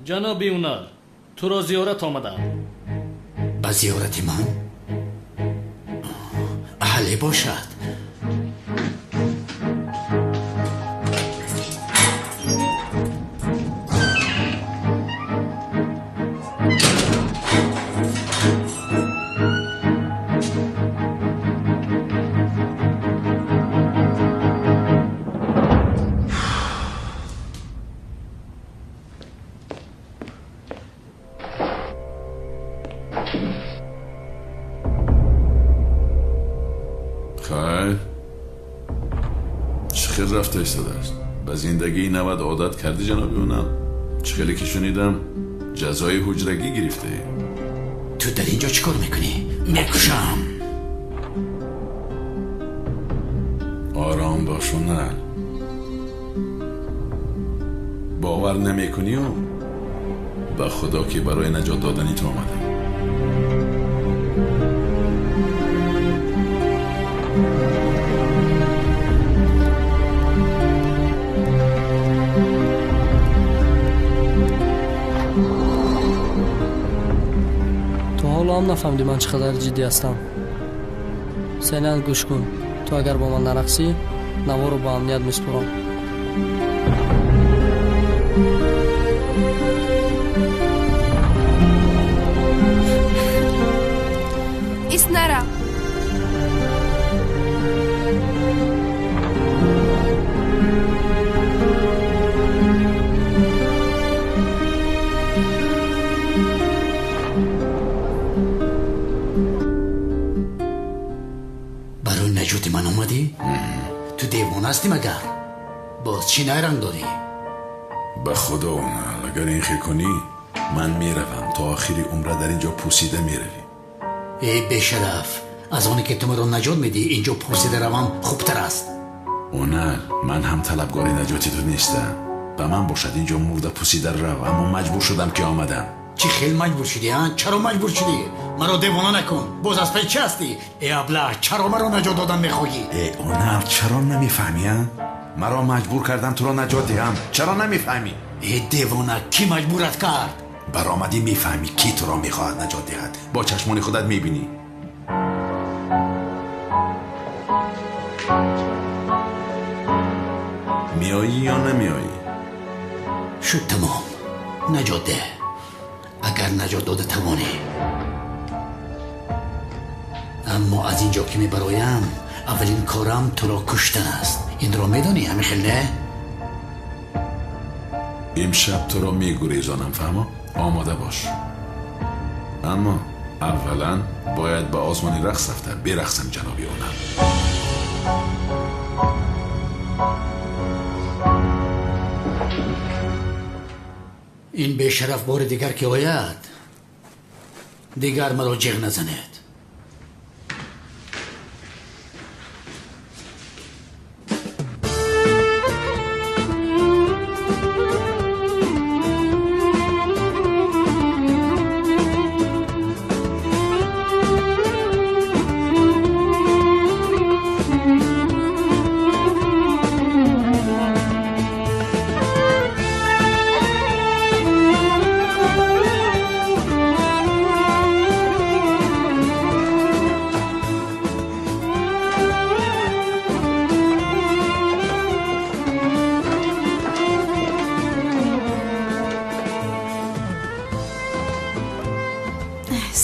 Ҷаноби Унал, туро зиёрат омадам. Ба зиёрати ман? Аҳле бошад. Ба зиндагии навад одат кардӣ, ҷаноби Унал? Чӣ хеле ки шунидам, ҷазои ҳуҷрагӣ гирифтаӣ. Ту дар ин ҷо чӣ кор мекунӣ? Мекушам. Ором бош, Унал. Бовар намекунию? Ба худо ки барои наҷот додани ту омадам. То ҳоло ҳам нафаҳмидӣ ман чӣ қадар ҷиддӣ ҳастам. Селян, гӯш кун. Ту агар бо ман нарақсӣ, наворо ба амният месупорам. Иснара. Барои наҷоти ман омадӣ? Ту девона ҳастӣ магар? Боз чӣ найранг дорӣ? Ба худо, Унал, агар ин хел кунӣ, ман меравам. То охири умра дар ин ҷо пусида меравӣ. Эй бешараф, аз оне ки ту маро наҷот медиҳӣ, ин ҷо пусида равам хубтар аст. Унал, ман ҳам талабгори наҷоти ту нестам. Ба ман бошад ин ҷо мурда пусида рав, аммо маҷбур шудам ки омадам. Чӣ хел маҷбур шудӣ, а? Чаро маҷбур шудӣ? Маро девона накун. Боз аз пай чӣ ҳастӣ? Э аблаҳ, чаро маро наҷот додан мехоҳӣ? Э Унал, чаро намефаҳмӣ, а? Маро маҷбур кардан туро наҷот диҳам. Чаро намефаҳмӣ? Э девона, кӣ маҷбурат кард? Баромадӣ мефаҳмӣ кӣ туро мехоҳад наҷот диҳад. Бо чашмони худат мебинӣ. Меоӣ ё намеоӣ? Шуд тамом. Наҷот деҳ. Агар наҷот дода тавонӣ. Аммо аз ин ҷо ки мебароям, аввалин корам туро куштан аст. Инро медонӣ, ҳамин хел не? Имшаб туро мегурезонам, фаҳмо? Омода бош. Аммо аввалан бояд ба озмони рақс рафта берақсам, ҷаноби Унал. Ин бешараф бори дигар ки ояд, дигар маро ҷиғ назанед.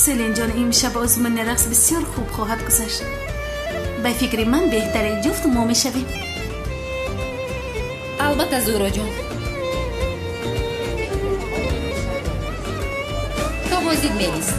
Селин ҷон, имшаб озмуни рақс бисёр хуб хоҳад гузашт. Ба фикри ман беҳтарин ҷуфт мо мешавем. Албатта, Зуроҷон. То бозид мерис.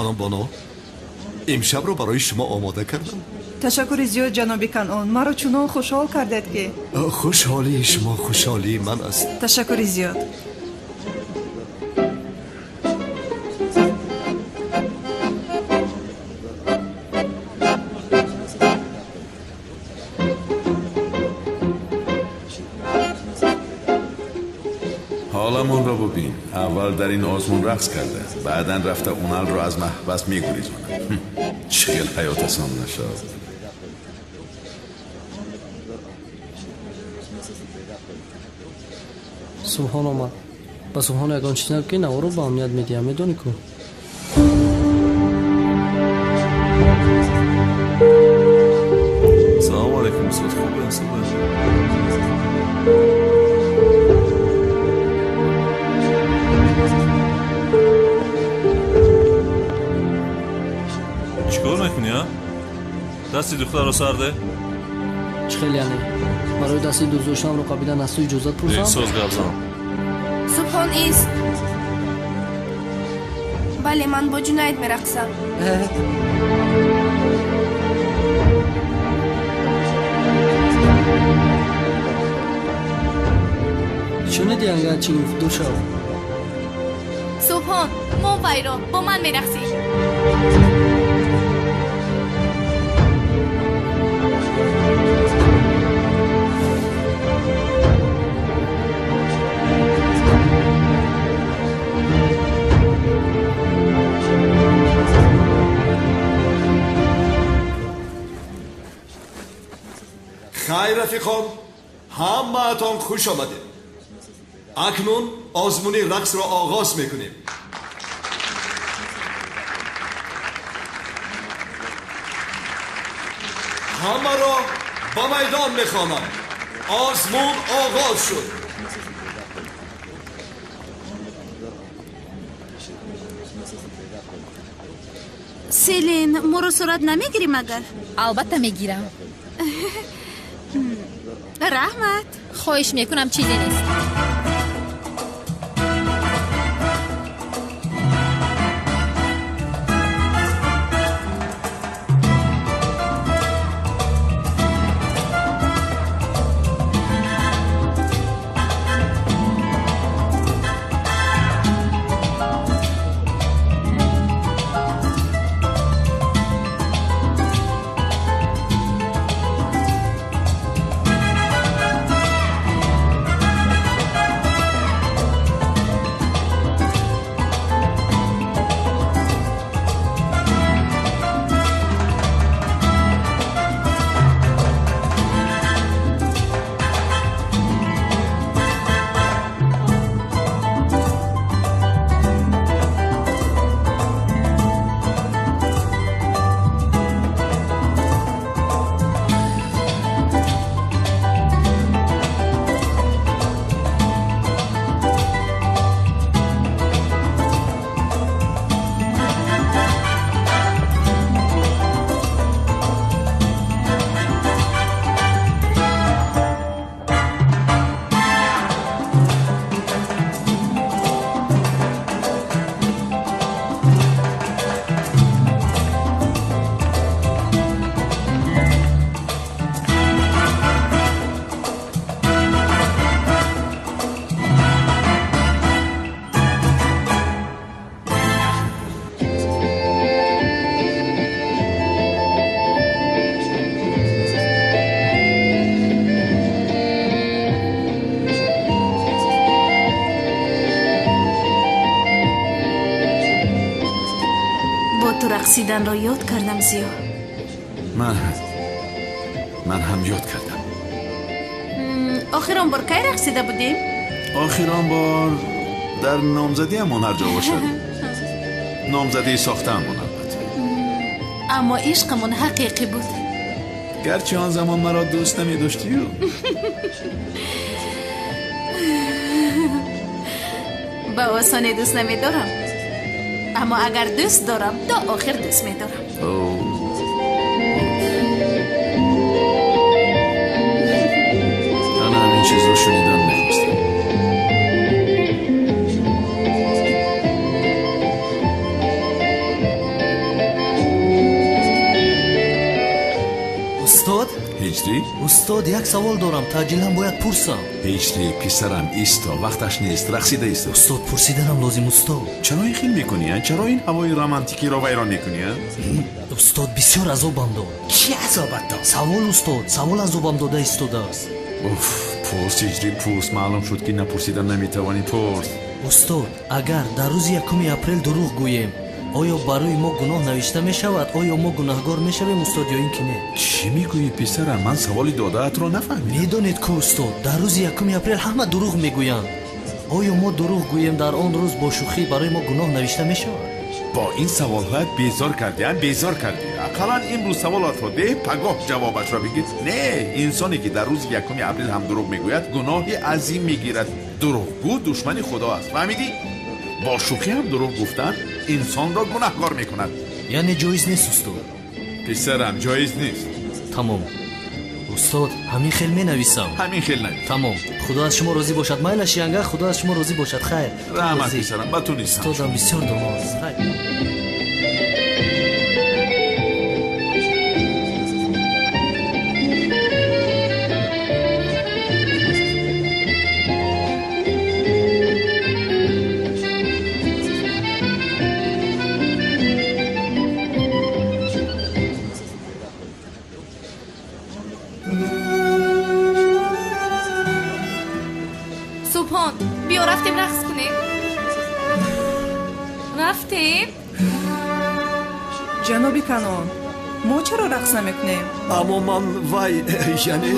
Ҷаноб Боно, имшабро барои шумо омода кардам. Ташаккури зиёд, ҷаноби Канъон. Маро чунон хушҳол кардед, ки хушҳолии шумо хушҳолии ман аст. Ташаккури зиёд. ҳоламонро бубин. Аввал дар ин озмун рақс карда, баъдан рафта Уналро аз маҳбас мегурезонад. Чӣ хел ҳаёт осон нашуд. Субҳон омад. Ба Субҳон ягон чиз нагӯ, ки наворо ба амният медиҳам, медонӣ ку? Салому алайкум, устод. Хубе? Субҳ. Чикор мекунӣ, а? Дасти духтарро сарде? Чӣ хел яъне? Барои дасти дӯст доштамро қабидан аз ту иҷозат пурсам? Соз гап зан. Субҳон ист. Бале, ман бо Ҷунайд мерақсам. Шуниди ангар чӣ гуфт? Дур шав. Субҳон, мо вайро бо ман мерақсӣ. Хайр, рафиқон, ҳамаатон хуш омадед. Акнун озмуни рақсро оғоз мекунем. Ҳамаро ба майдон мехонам. Озмун оғоз шуд. Селин, моро сурат намегирӣ магар? Албатта мегирам. Раҳмат. Хоҳиш мекунам, чизе нест. Рақсиданро ёд кардам, Зиё. Ман ҳам ёд кардам. Охир он бор кай рақсида будем? Охир он бор дар номзадиамон ҳар ҷо бошад. Номзадии сохтаамон албатта. Аммо ишқамон ҳақиқӣ буд. Гарчи он замон маро дӯст намедоштию. Ба осонӣ дӯст намедорам. Аммо агар дӯст дорам, то охир дӯст медорам. Ана ҳамин чизро шунидан мехостам. Устод? Ҳиҷрӣ? Устод, як савол дорам, таъҷилан бояд пурсам. Ҳиҷрӣ, писарам, исто, вақташ нест, рақсида исто. Устод, пурсиданам лозим, устод. Чаро ин хел мекунӣ, а? Чаро ин ҳавои романтикиро вайрон мекунӣ, а? Устод, бисёр азобам дод. Чӣ азобат дод? Савол, устод, савол азобам дода истодааст. Уф, пурс, ҳиҷрӣ, пурс. Маълум шуд, ки напурсида наметавонӣ, пурс. Устод, агар дар рӯзи 1 апрел дурӯғ гӯем, оё барои мо гуноҳ навишта мешавад? Оё мо гунаҳгор мешавем, устод, ё ин ки не? Чӣ мегӯӣ, писарам? Ман саволи додаатро нафаҳмидам. Медонед ку, устод, дар рӯзи 1 апрел ҳама дурӯғ мегӯянд. Оё мо дурӯғ гӯем дар он рӯз бо шӯхӣ барои мо гуноҳ навишта мешавад? Бо ин саволҳоят безор кардӣ, а? Безор кардӣ. Ақаллан имрӯз саволатро деҳ, пагоҳ ҷавобашро бигир. Не, инсоне ки дар рӯзи 1 апрел ҳам дурӯғ мегӯяд, гуноҳи азим мегирад. Дурӯғгӯ душмани Худо аст, фаҳмидӣ? Бо шӯхӣ ҳам дурӯғ гуфтан инсонро гунаҳкор мекунад. Яъне ҷоиз нест, устод? Писарам, ҷоиз нест. Тамом. Устод, ҳамин хел менависам. Ҳамин хел навис. Тамом. Худо аз шумо розӣ бошад. Майлаш, янга, Худо аз шумо розӣ бошад. Хайр. Раҳмат, писарам, ба ту нестам. Устодам бисёр доно аст. Хайр. Субҳон, биё рафтем рақс кунем. Рафтем? Ҷаноби Канон, мо чаро рақс намекунем? Аммо ман вай, яъне...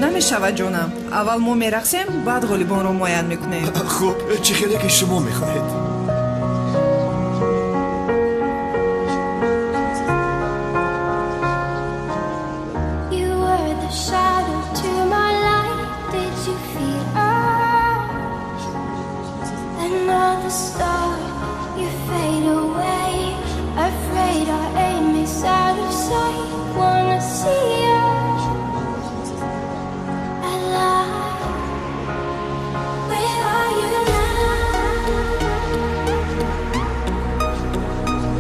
Намешавад, ҷонам. Аввал мо мерақсем, баъд ғолибонро муайян мекунем. Хуб, чӣ хеле ки шумо мехоҳед. You were the shadow to my light. Did you feel us? Another star, you fade away. Afraid our aim is out of sight. Wanna see us alive. Where are you now?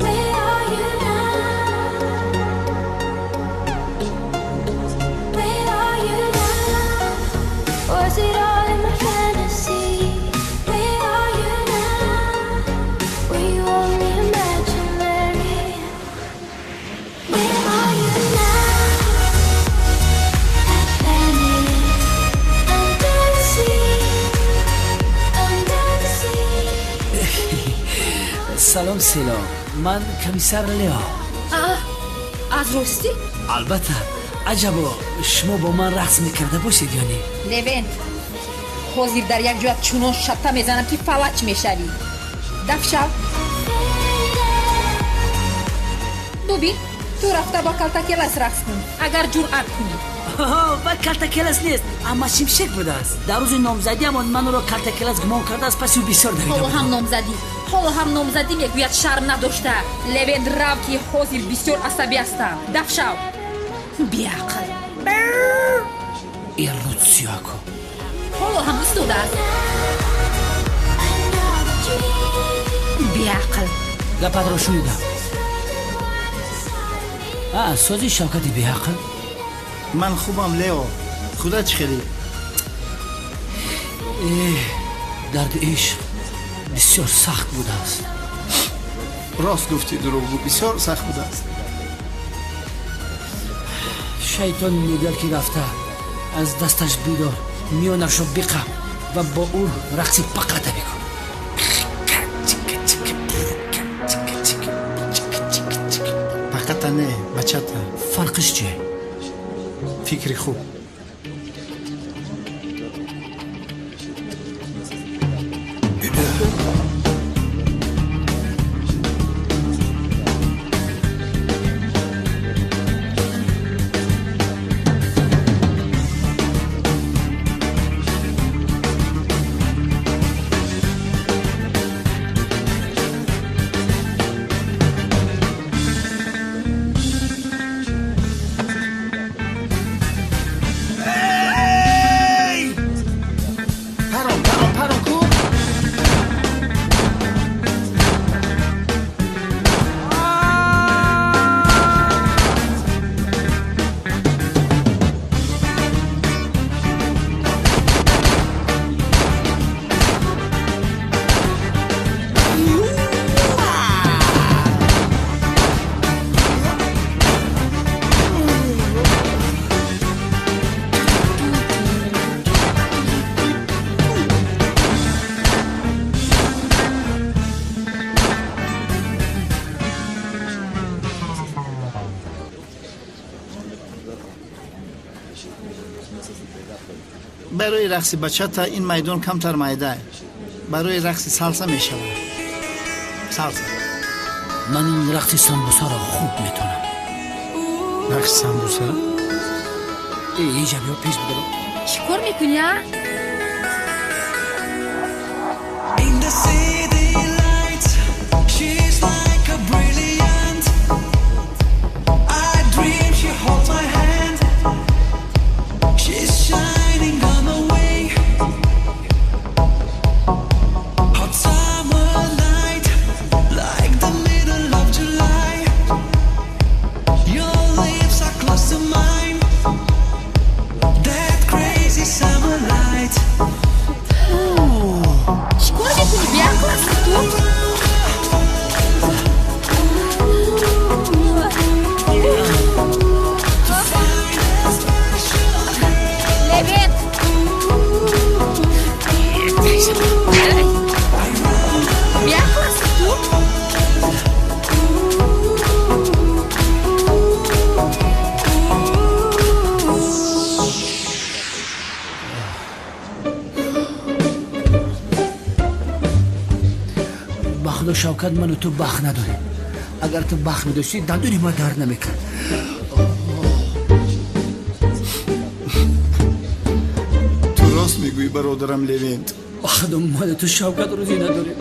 Where are you now? Where are you now? Was it all in my fantasy? Where are you now? Were you only imaginary? Where are you now? I vanished under the sea, under the sea. Салом, Села, ман комиссар Лео. Аз ростӣ? Албатта. Аҷабо, шумо бо ман рақс мекарда бошед ё не? Левент, ҳозир дар як ҷоят чунон шатта мезанам, ки фалаҷ мешавӣ. Даф шав. Бубин, ту рафта ба калтакелас рақс кун, агар ҷуръат кунӣ. Ва калтакелас нест, амма шимшек будааст. Дар рӯзи номзадиамон ман ӯро калтакелас гумон кардааст, паси ӯ бисёр давида Ҳоло ҳам будам. номзадӣ, ҳоло ҳам номзадӣ мегӯяд, шарм надошта. Левент, рав, ки ҳозир бисёр асабӣ ҳастам. Даф шав, беақл. Иррутсиёко. Ҳоло ҳам истодааст, беақл. Гапатро шунидам. А сози Шавкати беақл. Ман хубам, Лео. Худат чӣ хелӣ? Эҳ, дарди ишқ бисёр сахт будааст. Рост гуфтӣ, дурӯғгӯ, бисёр сахт будааст. Шайтон мегӯяд, ки рафта аз дасташ бидор, миёнашро биқаб ва бо ӯ рақси пақата бикун. Пақата не, бачата. Фарқиш чие? Фикри хуб. Барои рақси бачата ин майдон камтар майда. Барои рақси салса мешавад. Салса. Ман ин рақси самбусаро хуб метонам. Рақси самбуса? Иҷа биё, пеш бидор. Чӣ кор мекунӣ, а? In the city lights, she's like a brilliant. I dream she holds my hand. She's shining on the way. Hot summer night, like the middle of July. Your lips are close to mine. That crazy summer light. Чӣ кор мекунӣ, беақл ҳастӣ ту? Левент! Беақл ҳастӣ ту? Ба худо, Шавкат, ману ту бахт надорем. Агар ту бахт медоштӣ, дандони ма дард намекард. Ту рост мегӯӣ, бародарам Левент. Ба худо, ману ту, Шавкат, рӯзӣ надорем.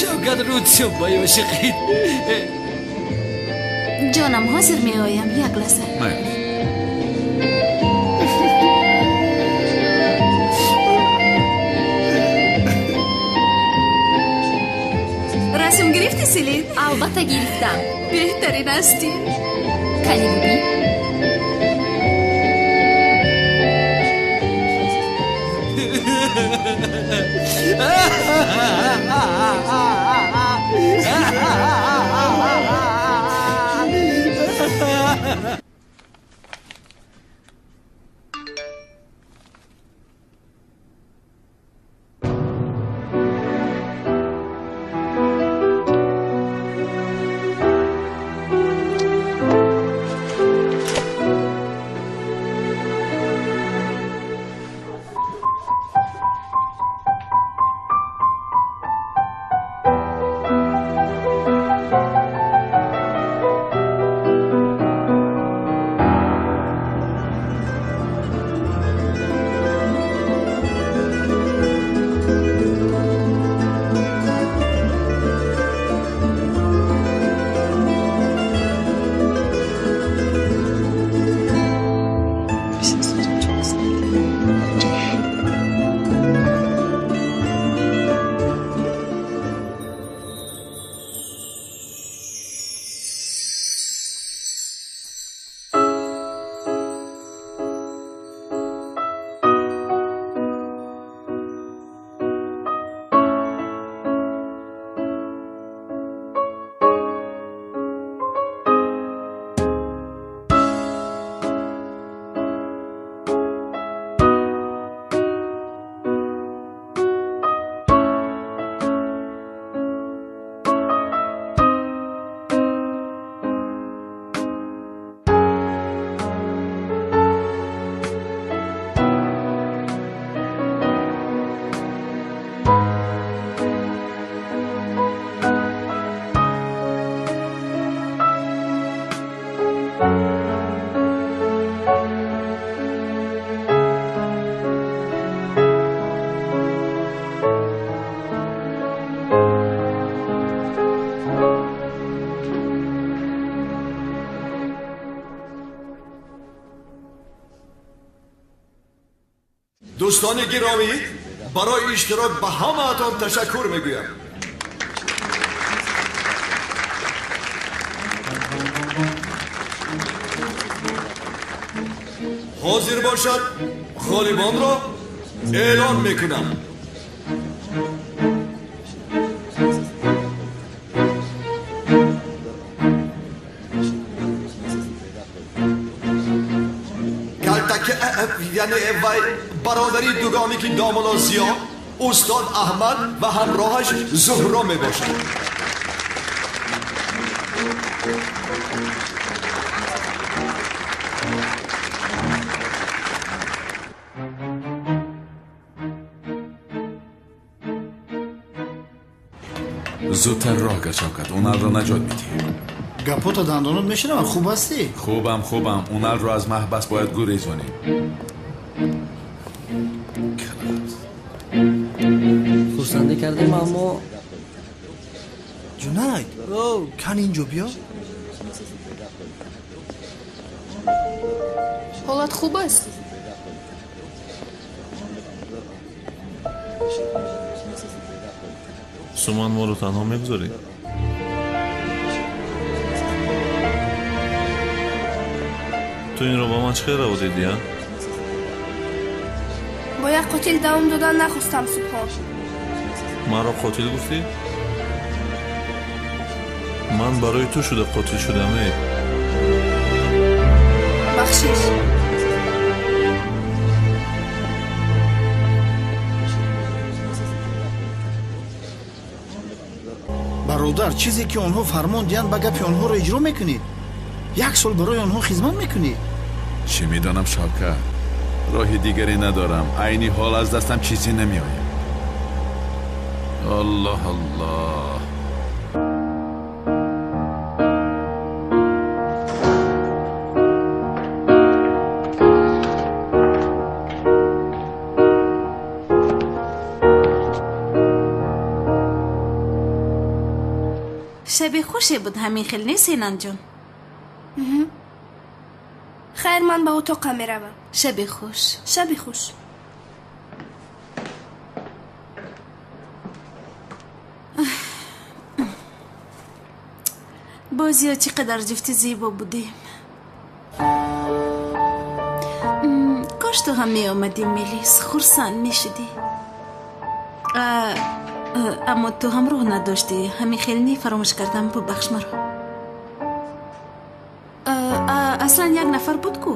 Шавкат, рӯдсё ба ёшиқид. Ҷонам, ҳозир меоям, як лаҳза. Майли. Расм гирифтӣ, Селин? Албатта гирифтам. Беҳтарин ҳастӣ. Кани бибин. Дӯстони гиромӣ, барои иштирок ба ҳамаатон ташаккур мегӯям. Ҳозир бошад, ғолибонро эълон мекунам. Яъне вай бародари дугоне ки домулло Зиё, устод Аҳмад ва ҳамроҳаш Зуҳро мебошад. Зудтар роҳ гар, Шавкат, Уналро наҷот медиҳем. Гапота дандонот мешунавам, хуб ҳастӣ? Хубам, хубам. Уналро аз маҳбас бояд гурезонем. Хурсандӣ кардем, аммо Ҷунайд, кан инҷо биё. Ҳолат хуб аст? Суман, моро танҳо мегузорӣ? Ту инро ба ман чӣ хел раво дидӣ, а? Бо як қотил давом додан нахостам, Субҳон. Маро қотил гуфтӣ? Ман барои ту шуда қотил шудам, э? Бахшиш. Бародар, чизе ки онҳо фармон диҳанд, ба гапи онҳоро иҷро мекунӣ? Як сол барои онҳо хизмат мекунӣ? Чӣ медонам, Шавкат, роҳи дигаре надорам. Айни ҳол аз дастам чизе намеояд. Аллоҳ, Аллоҳ. Шаби хуше буд, ҳамин хел нест, Сенанҷон? Хайр, ман ба утоқам меравам. Шаби хуш. Шаби хуш. Бозиё, чӣ қадар ҷуфти зебо будем. Кош ту ҳам меомадӣ, Мелис, хурсанд мешудӣ. Аммо ту ҳамроҳ надоштӣ, ҳамин хел не, фаромӯш кардам, бубахш маро. Аслан як нафар буд ку?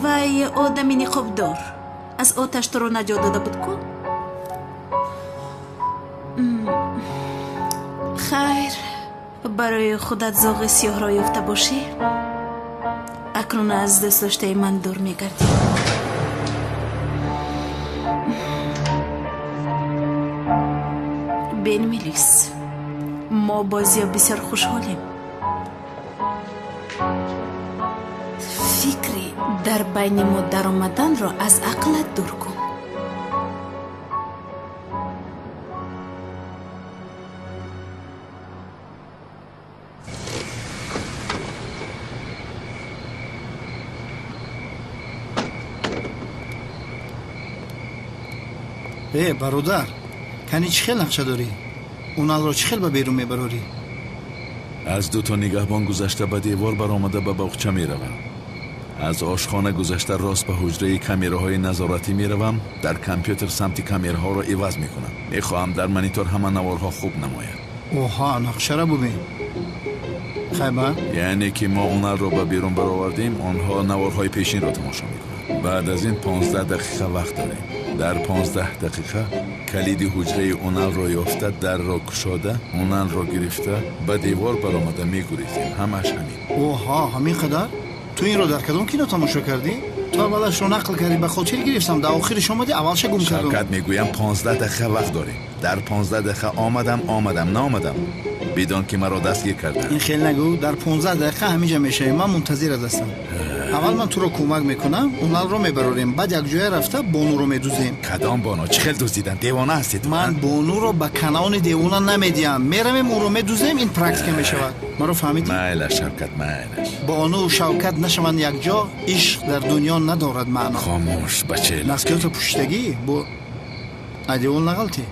Вай одами ниқобдор аз оташ туро наҷот дода буд ку? Хайр, барои худат зоғи сиёҳро ёфта бошӣ, акнун аз дӯстдоштаи ман дур мегардӣ. Бен, Мелис, мо бозиё бисёр хушҳолем. Фикри дар байни мо даромаданро аз ақлат дур кун. Э, бародар, кани чӣ хел нақша дорӣ? Уналро чӣ хел ба берун мебарорӣ? Аз дуто нигаҳбон гузашта, ба девор баромада, ба боғча меравам. Аз ошхона гузашта, рост ба ҳуҷраи камераҳои назоратӣ меравам. Дар компютер самти камераҳоро иваз мекунам. Мехоҳам дар монитор ҳама наворҳо хуб намояд. Оҳа, нақшара бубин. Хайба? Яъне ки мо уналро ба берун баровардем, онҳо наворҳои пешинро тамошо мекунанд. Баъд аз ин 15 дақиқа вақт дорем. Дар 15 дақиқа калиди ҳуҷраи Уналро ёфта, дарро кушода, Уналро гирифта, ба девор баромада мегурезем. Ҳамааш ҳамин. Оҳа, ҳамин қадар? Ту инро дар кадом кино тамошо кардӣ? Ту аввалашро нақл кардӣ, ба хотир гирифтам, дар охириш омадӣ, аввалша гум кардам. Шавкат, мегӯям, 15 дақиқа вақт дорем. Дар 15 дақиқа омадам, омадам, наомадам, бидон ки маро дастгир карданд. Ин хел нагӯ, дар 15 дақиқа ҳаминҷа мешавем, ман мунтазират ҳастам. Аввал ман туро кӯмак мекунам, Уналро мебарорем, баъд якҷоя рафта бонуро медузем. Кадом боно? Чӣ хел дуздидан? Девона ҳастед? Ман бонуро ба канаони девона намедиҳам. Меравем, ӯро медузем, ин практика мешавад. Маро фаҳмидӣ? Майлаш, Шавкат, майлаш. Бону Шавкат нашаванд якҷо, ишқ дар дунё надорад маъно. Хомӯш, бача. Наскиёто пӯшидагӣ бо адевол нағалтӣ.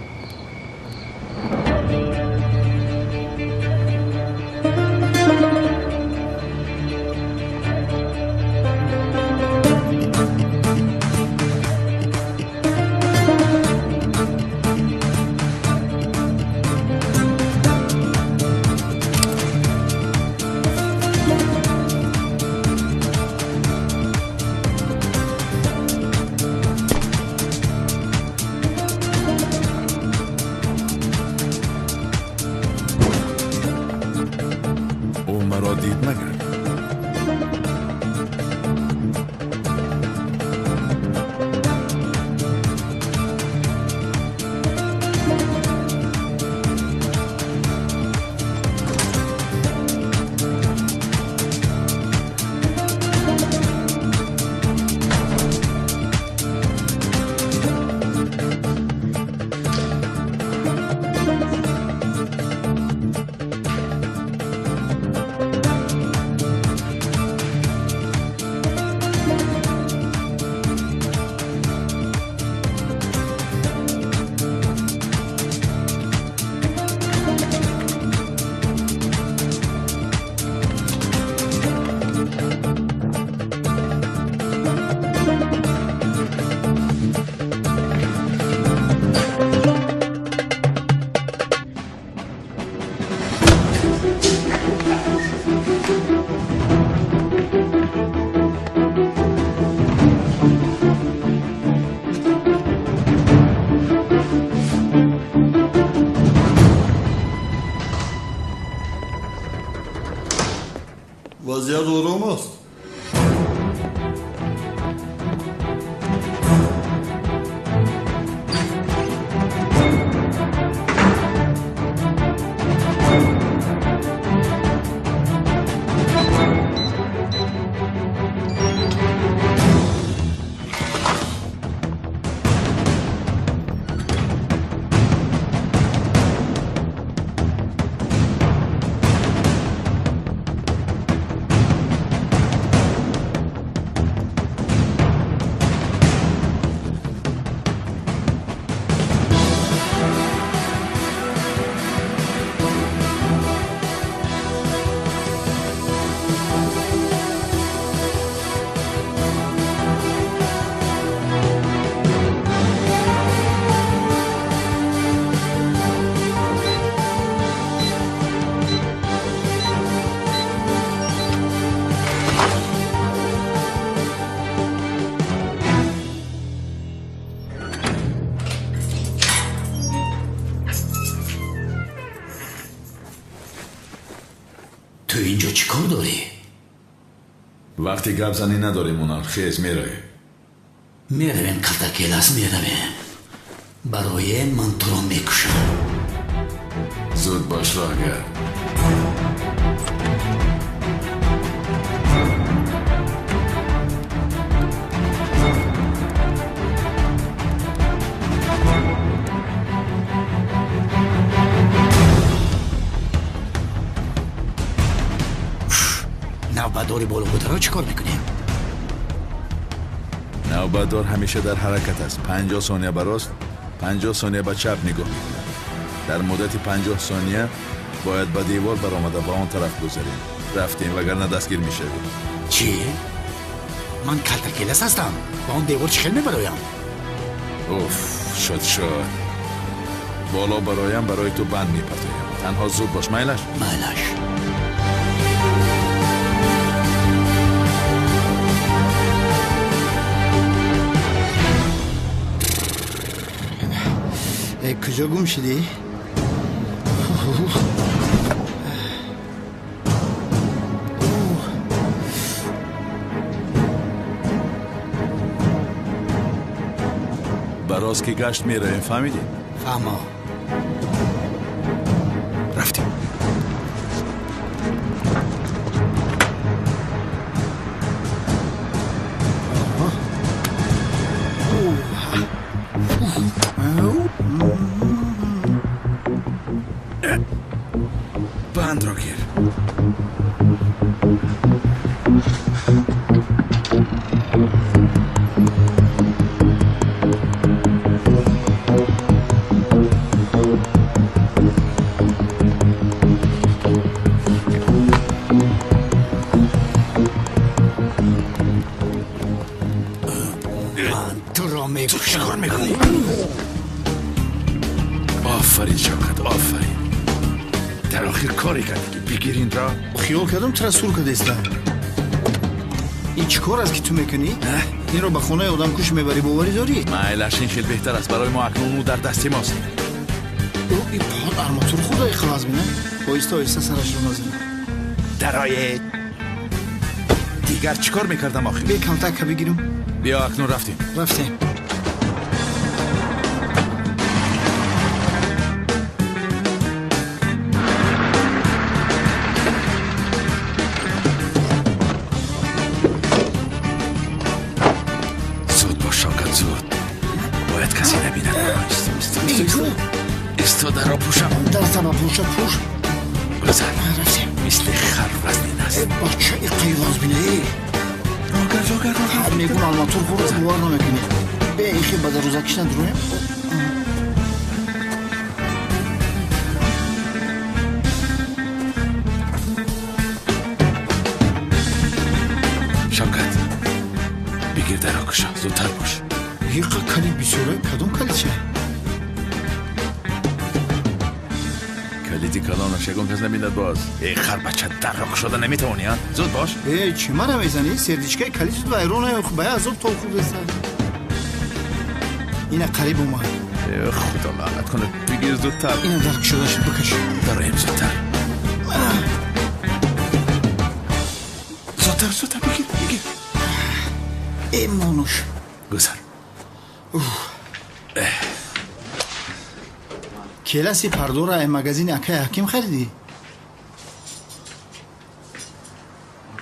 Чӣ кор дорӣ? Вақти гап занӣ надорем, Унал. Хез, меравем. Меравем, Калтакелас, меравем. Бароем, ман туро мекушам. Зуд бош, роҳгар. Навбатдори болобударо чӣ кор мекунем? Навбатдор ҳамеша дар ҳаракат аст. 50 сония ба рост, 50 сония ба чап нигоҳ мекунад. Дар муддати 50 сония бояд ба девор баромада ба он тараф гузарем. Рафтем, вагарна дастгир мешавем. Чӣ? Ман Калтакелас ҳастам. Ба он девор чӣ хел мебароям? Уф, шуд, шуд. Боло бароям, барои ту банд мепартоям. Танҳо зуд бош, майлаш? Майлаш. Куҷо гум шудӣ? Ба рост ки гашт меравем, фаҳмидӣ? Фаҳмо. Рафтем. Бандро гир. Ман туро мекушам. Чӣ кор мекунӣ? Офарин, Шавкат, офарин. Дар охир коре кардӣ ки бигир инро. Хиёл кардам тура сур кардастам. Ин чӣ кор аст ки ту мекунӣ? Инро ба хонаи одамкуш мебарӣ, боварӣ дорӣ? Майлаш, ин хел беҳтар аст. Барои мо акнун ӯ дар дасти мост. Ин арматур хурда ихлас бина. Оҳиста оҳиста сарашро назан. Дароед. Дигар чӣ кор мекардам охир? Бе камтака бигирам. Биё, акнун рафтем. Рафтем. Зуд бош, Шавкат, зуд. Бояд касе набинад. Исто, дарро пӯшам. Дарсама пӯша, пӯш. Гузар. Рафтем. Мисли хар вазнин аст. Бача, иқай вазбина. Рогар, рогар, рогар. Мегум алматур хӯрд, бовар намекунӣ. Бе ихи ба дарозакиш надуроем. Шавкат, бигир дарро куша, зудтар бош. Иқа калид бисёра, кадом калидча? Калиди калонаш ягон кас набинад боз. Э, харбача, дарро кушода наметавонӣ, а? Зуд бош. Э, чӣ мара мезанӣ? Сердичкаи калид зуд вайрон ба азоб тол хӯрдаста. Ина қариб омад. Э, худо лаънат кунад. Бигир зудтар. Ина дар кушода шуд, бикаш. Дароем зудтар. Зудтар, зудтар, бигир, бигир. Э, монуш. Гузар. Келаси пардора ай магазини акай ҳаким харидӣ?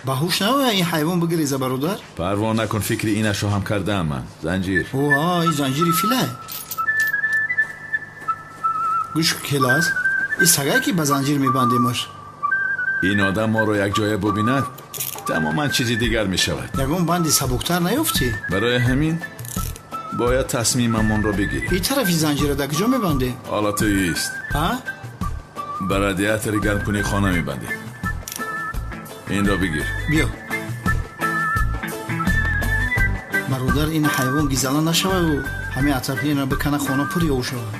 Ба ҳуш наоя ин ҳайвон бигиреза, бародар? Парво накун, фикри инашро ҳам кардаам ман. Занҷир. О, ин занҷири филай. Гӯш, Келас, ин сагае ки ба занҷир мебандемаш. Ин одам моро якҷоя бубинад, тамоман чизи дигар мешавад. Ягон банди сабуктар наёфтӣ? Барои ҳамин бояд тасмимамонро бигирем. Ин тарафи занҷира дар куҷо мебандем? Ҳоло туист. Ҳа? Ба радиатори гармкунии хона мебандем. Инро бигир. Биё. Бародар, ин ҳайвон гизала нашаваю ҳамин атрофи инро бикана, хона пур ёв шавад.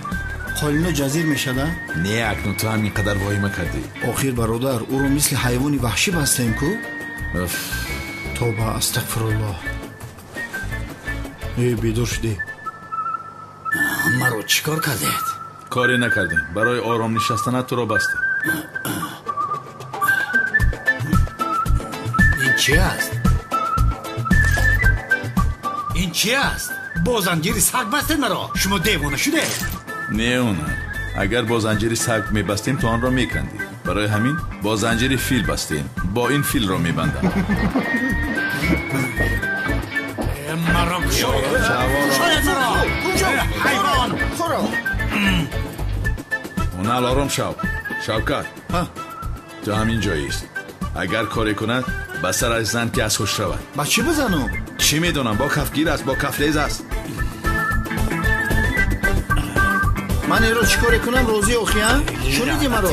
Қолино ҷазир мешада? Не, акнун ту ҳам ин қадар воҳима кардӣ. Охир, бародар, ӯро мисли ҳайвони ваҳшӣ бастем ку? Тоба, астағфируллоҳ. Э, бедор шудӣ. Маро чӣ кор кардед? Коре накардем. Барои ором нишастанат туро бастем. Ин чи аст? Ин чи аст? Бо занҷири саг бастед маро? Шумо девона шудед? Не, Унал, агар бо занҷири саг мебастем, ту онро мекандӣ. Барои ҳамин бо занҷири фил бастем. Бо ин филро мебандам. Маро кушоед, маро, ҳайвон! Унал, ором шав. Шавкат, ту ҳамин ҷоист. Агар коре кунад, ба сараш зан, ки аз ҳуш равад. Ба чӣ бизанам? Чӣ медонам, бо кафгир аст, бо кафлез аст. Ман инро чӣ коре кунам, розӣ охи? А, шуниди маро?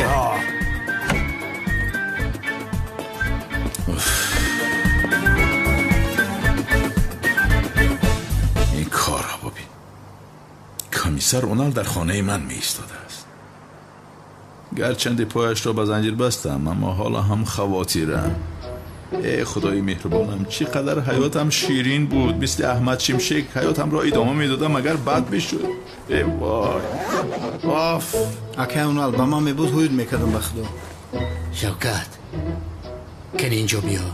Ин корро бубин. Комиссар Унал дар хонаи ман меистодааст. Гарчанде пояшро ба занҷир бастам, аммо ҳоло ҳам хавотирам. Э, худои меҳрубонам, чӣ қадар ҳаётам ширин буд! Мисли Аҳмад Шимшек ҳаётамро идома медодам, агар бад мешуд. Э вой, оф! Акай Унал, ба ман мебуд, ҳуюд мекардам, ба худо. Шавкат, кани инҷо биё,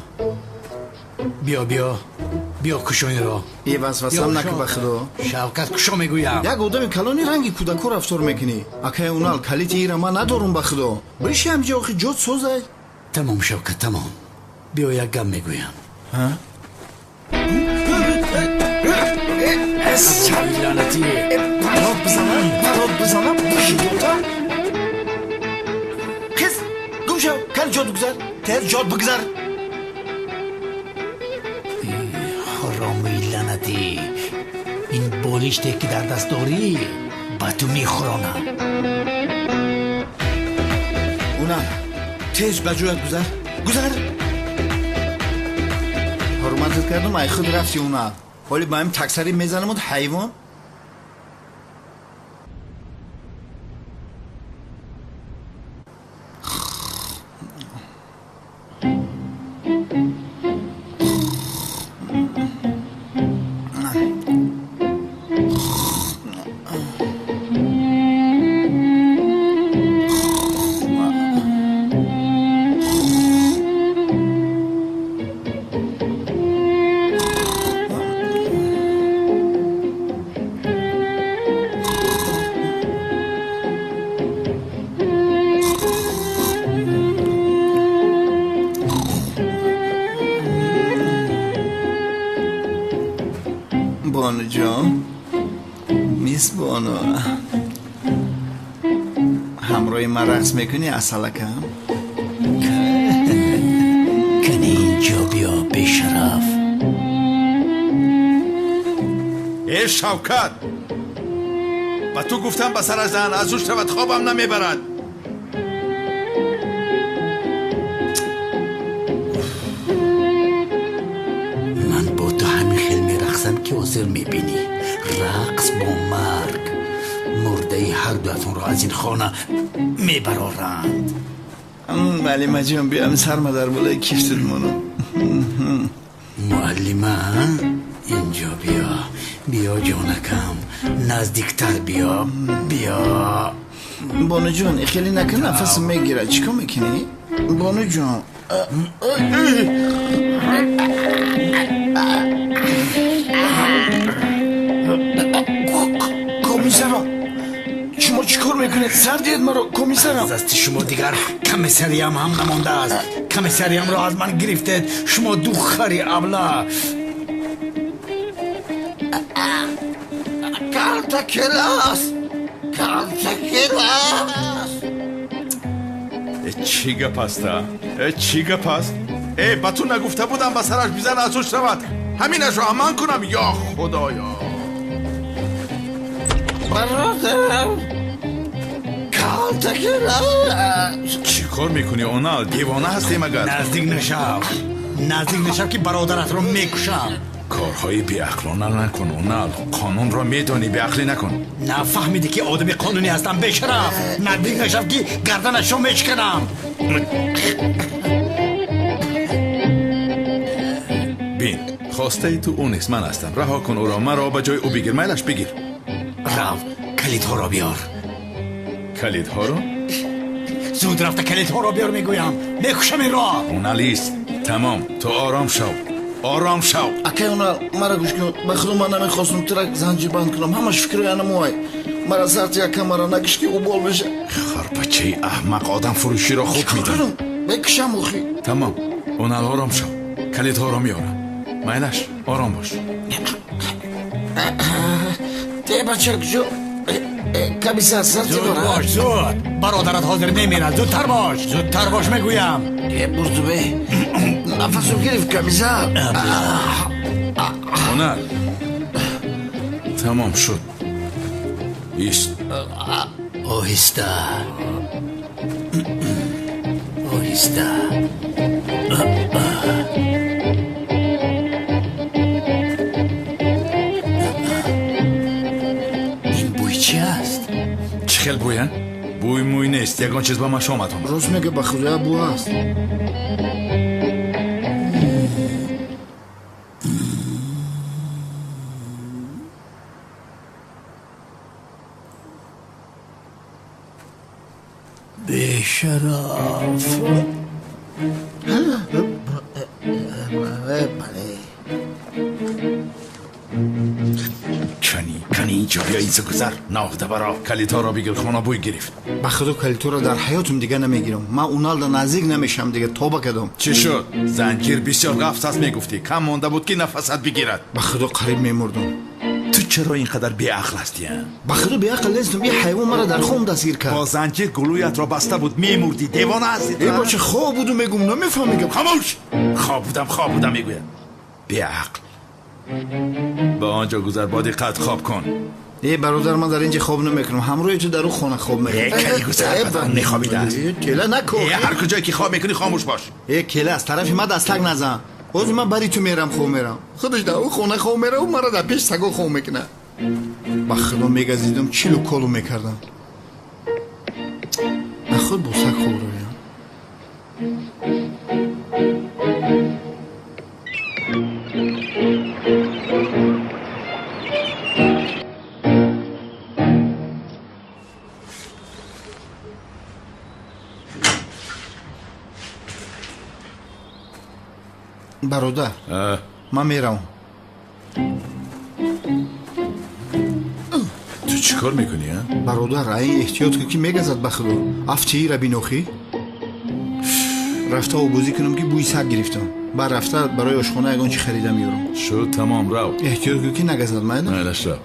биё, биё, биё, кушо инро. Е, васвасам нака, ба худо. Шавкат, кушо мегӯям. Як одами калони ранги кӯдако рафтор мекунӣ. Акай Унал, калити ира ман надорум, ба худо. Биши ҳамҷо, охи, ҷот созай. Тамом, Шавкат, тамом. Биё, як гап мегӯям. Лаънатӣ! Парод бизанам, парод бизанам, бишидота. Қиз, гум шав, кани ҷот бигзар, тез ҷот бигзар. Ҳаромии лаънатӣ, ин болиште, ки дар даст дорӣ, ба ту мехӯронам. Унал, тез ба ҷоят гузар, гузар. Ҳурматат кардам, ай худ рафти, Унал. Ҳоли ба ҳам таксари мезанамуд, ҳайвон. Бонуҷон, мисс Бону, ҳамроҳи ман рақс мекунӣ, асалакам? Кани инҷо биё, бешараф. Э, Шавкат, ба ту гуфтам, ба сараш зан, аз ҳуш равад. Хобам намебарад. Ман бо ту ҳамин хел мерақсам, ки ҳозир мебинӣ. Рақс бо марг. Мурдаи ҳардуятонро аз ин хона мебароранд. Муаллимаҷон, биям, сарма дар болои кифтит монам. Муаллима, инҷо биё, биё, ҷонакам, наздиктар биё, биё. Бонуҷон, хеле накун, нафасам мегирад. Чӣ кор мекунӣ, бонуҷон? Комиссарам, шумо чӣ кор мекунед? Сар диҳед маро, комиссарам. Аз дасти шумо дигар комиссариям ҳам намондааст. Комиссариямро аз ман гирифтед, шумо ду хари абла. Карта келас, карта келас. Э, чӣ гап аста? Э, чӣ гап аст? Э, ба ту нагуфта будам, ба сараш бизан, аз ҳуш равад? Ҳаминашро аман кунам, ё худоё! Бародарам, карта келас. Чӣ кор мекунӣ, Онал? Девона ҳастӣ магар? Наздик нашав, наздик нашав, ки бародаратро мекушам. Корҳои беақлона накун, Онал. Қонунро медонӣ, беақлӣ накун. Нафаҳмидӣ, ки одами қонунӣ ҳастам, бешараф? Наздик нашав, ки гарданашро мешиканам. Бин, хостаи ту ӯ нест, ман ҳастам. Раҳо кун ӯро, маро ба ҷои ӯ бигир. Майлаш, бигир. Рав, калидҳоро биёр. Калидҳоро? Зуд рафта калидҳоро биёр, мегӯям. Мекушам инро. Оналист. Тамом, ту ором шав. Ором шав. Акай Унал, мара гӯш кун. Ба худо ман намехостам тура занҷирбанд кунам. Ҳамаш фикри анамуай. Мара сарти яка мара накиш ки убол беша. Хорбачаи аҳмақ одам фурӯширо хуб медонӣ. Бекушам охи. Тамом, Унал ором шав. Калидҳоро меорам. Майлаш, ором бош. Те бача куҷо? Кабиса сарти Зуд бош, зуд. Бародарат ҳозир мемирад. Зудтар бош, зудтар бош мегӯям. Э, бурдубе. Нафасам гирифт кабиса. Унал. Тамом шуд. Ист. Оҳиста. Оҳиста. Ин бӯй чи аст? Чӣ хел бӯя? Бӯй мӯй нест, ягон чиз ба машомат омад. Рост мега, ба худоя бӯ аст. Бешараф. Кани, кани инҷо бия, инҷо гузар. Ноҳда баро, калидҳоро бигир, хона бӯй гирифт. Ба худо калидҳоро дар ҳаётум дига намегирам. Ман Уналда наздик намешам дига, тоба кардам. Чӣ шуд? Занҷир бисёр ғафс аст мегуфтӣ. Кам монда буд ки нафасат бигирад. Ба худо қариб мемурдам. Ту чаро ин қадар беақл ҳастӣ? Ба худо беақл нестам. Ин ҳайвон мара дар хом дастгир кард. Бо занҷир гулӯятро баста буд, мемурдӣ. Девона ҳастӣ. Э бача, хоб буду мегум, намефаҳмӣ гап. Хомӯш! Хоб будам, хоб будам мегӯяд. Беақл. Ба он ҷо гузар, бо диққат хоб кун. Э бародар, ман дар инҷа хоб намекунам. Ҳамроҳи ту дар он хона хоб мекунам. Э кали гузар, бадан мехобидааст. Кела нако. Э ҳар куҷое ки хоб мекунӣ хомӯш бош. Э кела, аз тарафи ман дастак назан. Ҳозир ман бари ту мерам, хоб мерам. Худаш дар он хона хоб мераву мара дар пеш саго хоб мекунад. Ба худо мегазидам, чилу колу мекардам. Наход бо саг хоб равям. Бародар, ман меравам. Ту чӣ кор мекунӣ? Бародар, ин эҳтиёт кун ки мегазад ба худо. Афтиира бинохӣ. Рафта обозӣ кунам ки бӯи саг гирифтам. Баъд рафта барои ошхона ягон чӣ харида меёрам. Шуд, тамом, рав. Эҳтиёт кун ки нагазад, майла? Майлаш, рав.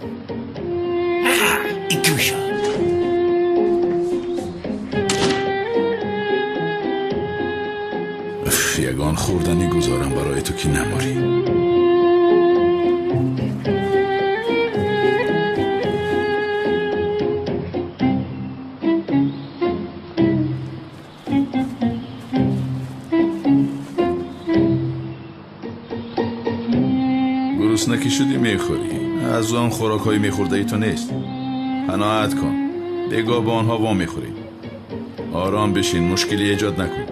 Икуша. Ягон хӯрданӣ гузорам барои ту ки наморӣ. Гурусна ки шудӣ мехӯрӣ. Аз он хӯрокҳои мехӯрдаи ту нест. Қаноат кун. Бегоҳ бо онҳо во мехӯрӣ. Ором бишин, мушкилӣ эҷод накун.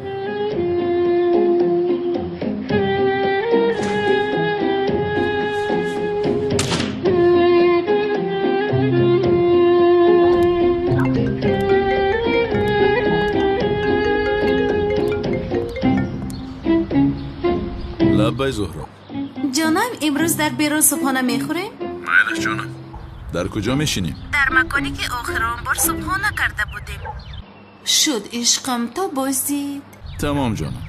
Лаббай Зуҳро. Ҷонам, имрӯз дар берун субҳона мехӯрем? Майлаш ҷонам. Дар куҷо мешинем? Дар маконе ки охирон бор субҳона карда будем. Шуд ишқам, то боздид. Тамом ҷонам.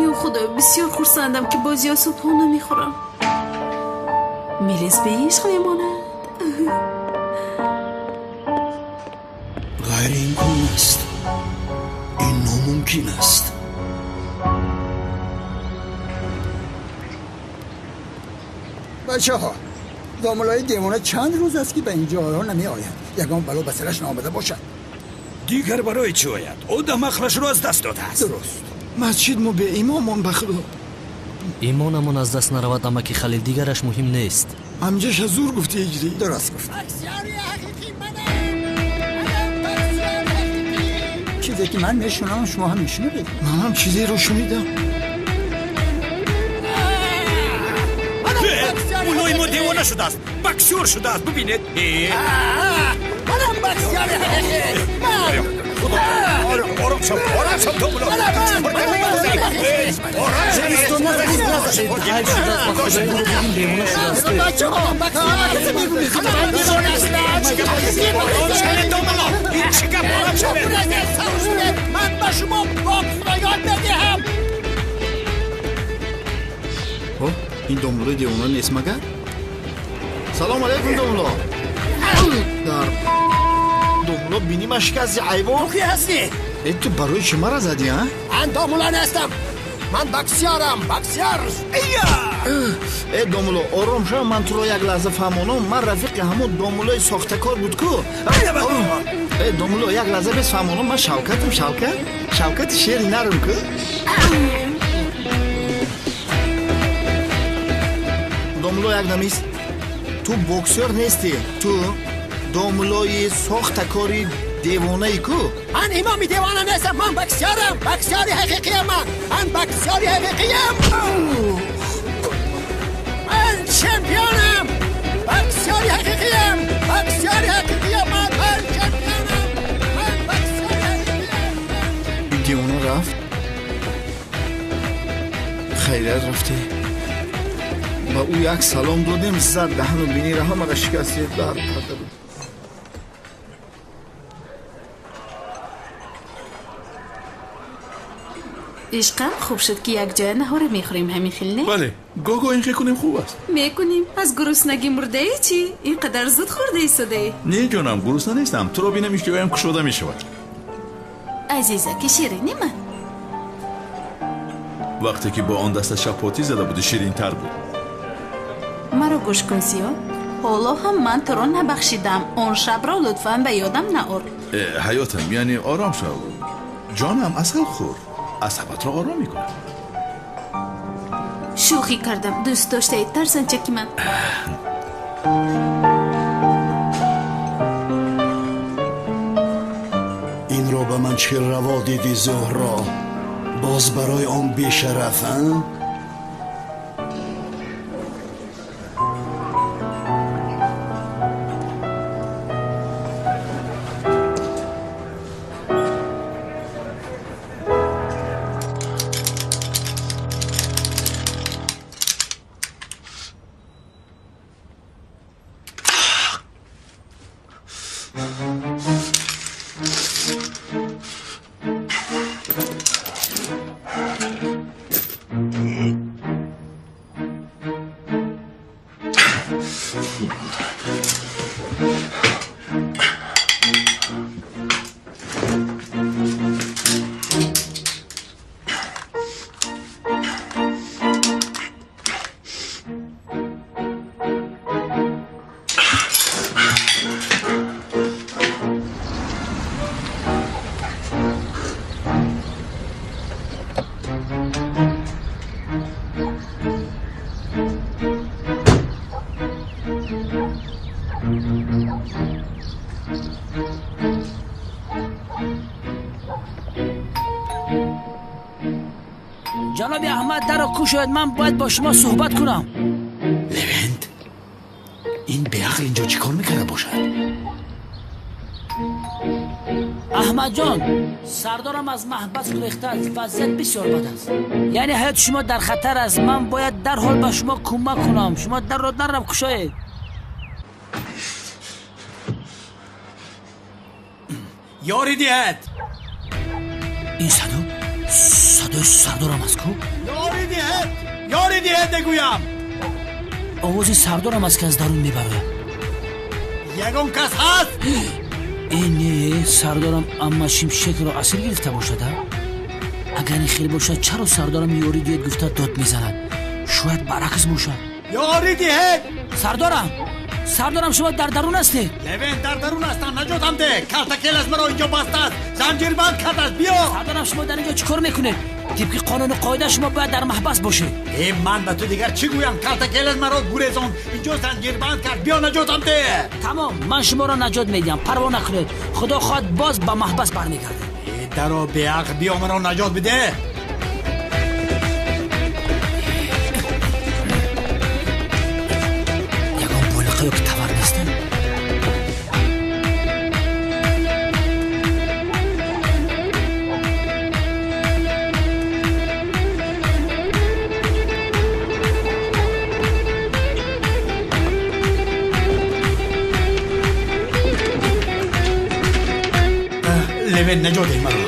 Ё худо, бисёр хурсандам ки боз ё субҳона мехӯрам. Мелис бе ишқ мемонад. Ғайриимкон аст. Ин номумкин аст. Бачаҳо, домулои девона чанд рӯз аст ки ба ин ҷойҳо намеояд. Ягон бало ба сараш наомада бошад. Дигар барои чӣ ояд? Одам ақлашро аз даст додааст. Дуруст. Масҷид мо беимомон ба худо. Имонамон аз даст наравад, амаки Халил, дигараш муҳим нест. Амҷаша зур гуфти иҷрӣ. Дуруст гуфт. Чизе ки ман мешунавам, шумо ҳам мешунавед. Ман ҳам чизеро шунидам. Мулои мо девона шудааст, боксёр шудааст, бубинед. Манам боксёри ҳақиқӣ. Ман Худо! Ором шав, ором шав, домуло! Ман ба шумо боксро ёд медиҳам. Ин домулои девона нест магар? Салом алейкум, домуло. Дар домуло бинима шикасти, ҳайвон. Ту кӣ ҳастӣ? Э, ту барои чӣ мара задӣ, а? Ман домуло нестам. Ман боксёрам, боксёр. Э, домуло, ором шав, ман туро як лаҳза фаҳмонам. Ман рафиқи ҳамон домулои сохтакор буд ку. Э, домуло, як лаҳза бес фаҳмонам, ман Шавкатам, Шавкат. Шавкати шери нарм ку. Домуло, як дамист. Ту боксёр нестӣ, ту домулои сохтакори девонаи ку. Ман имоми девона нестам, ман боксёрам, боксёри ҳақиқиям ман. Ман боксёри ҳақиқиям. Ман чемпионам, боксёри ҳақиқиям, боксёри ҳақиқиям ман, ман чемпионам, ман боксёри ҳақиқиям. Девона рафт, хайрият рафте. Ба ӯ як салом додем, зад даҳану бинира ҳамаро шикасти, дар карда буд. Ишқам, хуб шуд, ки якҷоя наҳора мехӯрем, ҳамин хел не? Бале, гоҳ-гоҳ ин хел кунем хуб аст. Мекунем. Аз гуруснагӣ мурдаӣ чӣ? Ин қадар зуд хӯрда истодаӣ? Не, ҷонам, гурусна нестам. Туро бинам, иштиҳоям кушода мешавад. Азизаки ширини ман. Вақте ки бо он даста шапотӣ зада буди, ширинтар буд. Маро гӯш кун, Сиё. Ҳоло ҳам ман туро набахшидам. Он шабро лутфан ба ёдам наор. Ҳаётам, яъне ором шав. Ҷонам, асал хӯр. Асабатро ором мекунад. Шӯхӣ кардам, дӯст доштаи тарсанчаки ман. Инро ба ман чӣ раво дидӣ, Зуҳро? Боз барои он бешараф, а? Ҷаноби Аҳмад, дарро кушоед, ман бояд бо шумо суҳбат кунам. Левент, ин беақл инҷо чӣ кор мекарда бошад? Аҳмадҷон, сардорам аз маҳбас гурехтааст. Вазъият бисёр бад аст. Яъне ҳаёти шумо дар хатар аст. Ман бояд дарҳол ба шумо кӯмак кунам. Шумо дарро дарро кушоед. Ёрӣ диҳед! Ин садо садои сардорам аст ку? Ёрӣ диҳед! Ёрӣ диҳед, мегӯям! Овози сардорам аст, ки аз дарун мебарояд. Ягон кас ҳаст? Э, не, сардорам амма шимшекро асир гирифта бошад, а? Агар ин хел бошад, чаро сардорам ёрӣ диҳед гуфта дод мезанад? Шояд баръакс бошад. Ёрӣ диҳед! Сардорам, сардорам, шумо дар дарун ҳастед? Левент, дар дарун ҳастам, наҷотам деҳ! Калтакел аз маро инҷо бастааст, занҷирбанд кардааст, биё! Сардорам, шумо дар инҷо чӣ кор мекунед? Тибқи қонуну қоида шумо бояд дар маҳбас бошед. Э, ман ба ту дигар чӣ гӯям? Калтакел аз маро гурезонд, инҷо занҷирбанд кард, биё наҷотам деҳ! Тамом, ман шуморо наҷот медиҳам, парво накунед. Худо хоҳад, боз ба маҳбас бармегардед. Э, даро беақл, биё маро наҷот бидеҳ! Ягон болиқа ё ки тавар нестем? Левент, наҷот деҳ маро.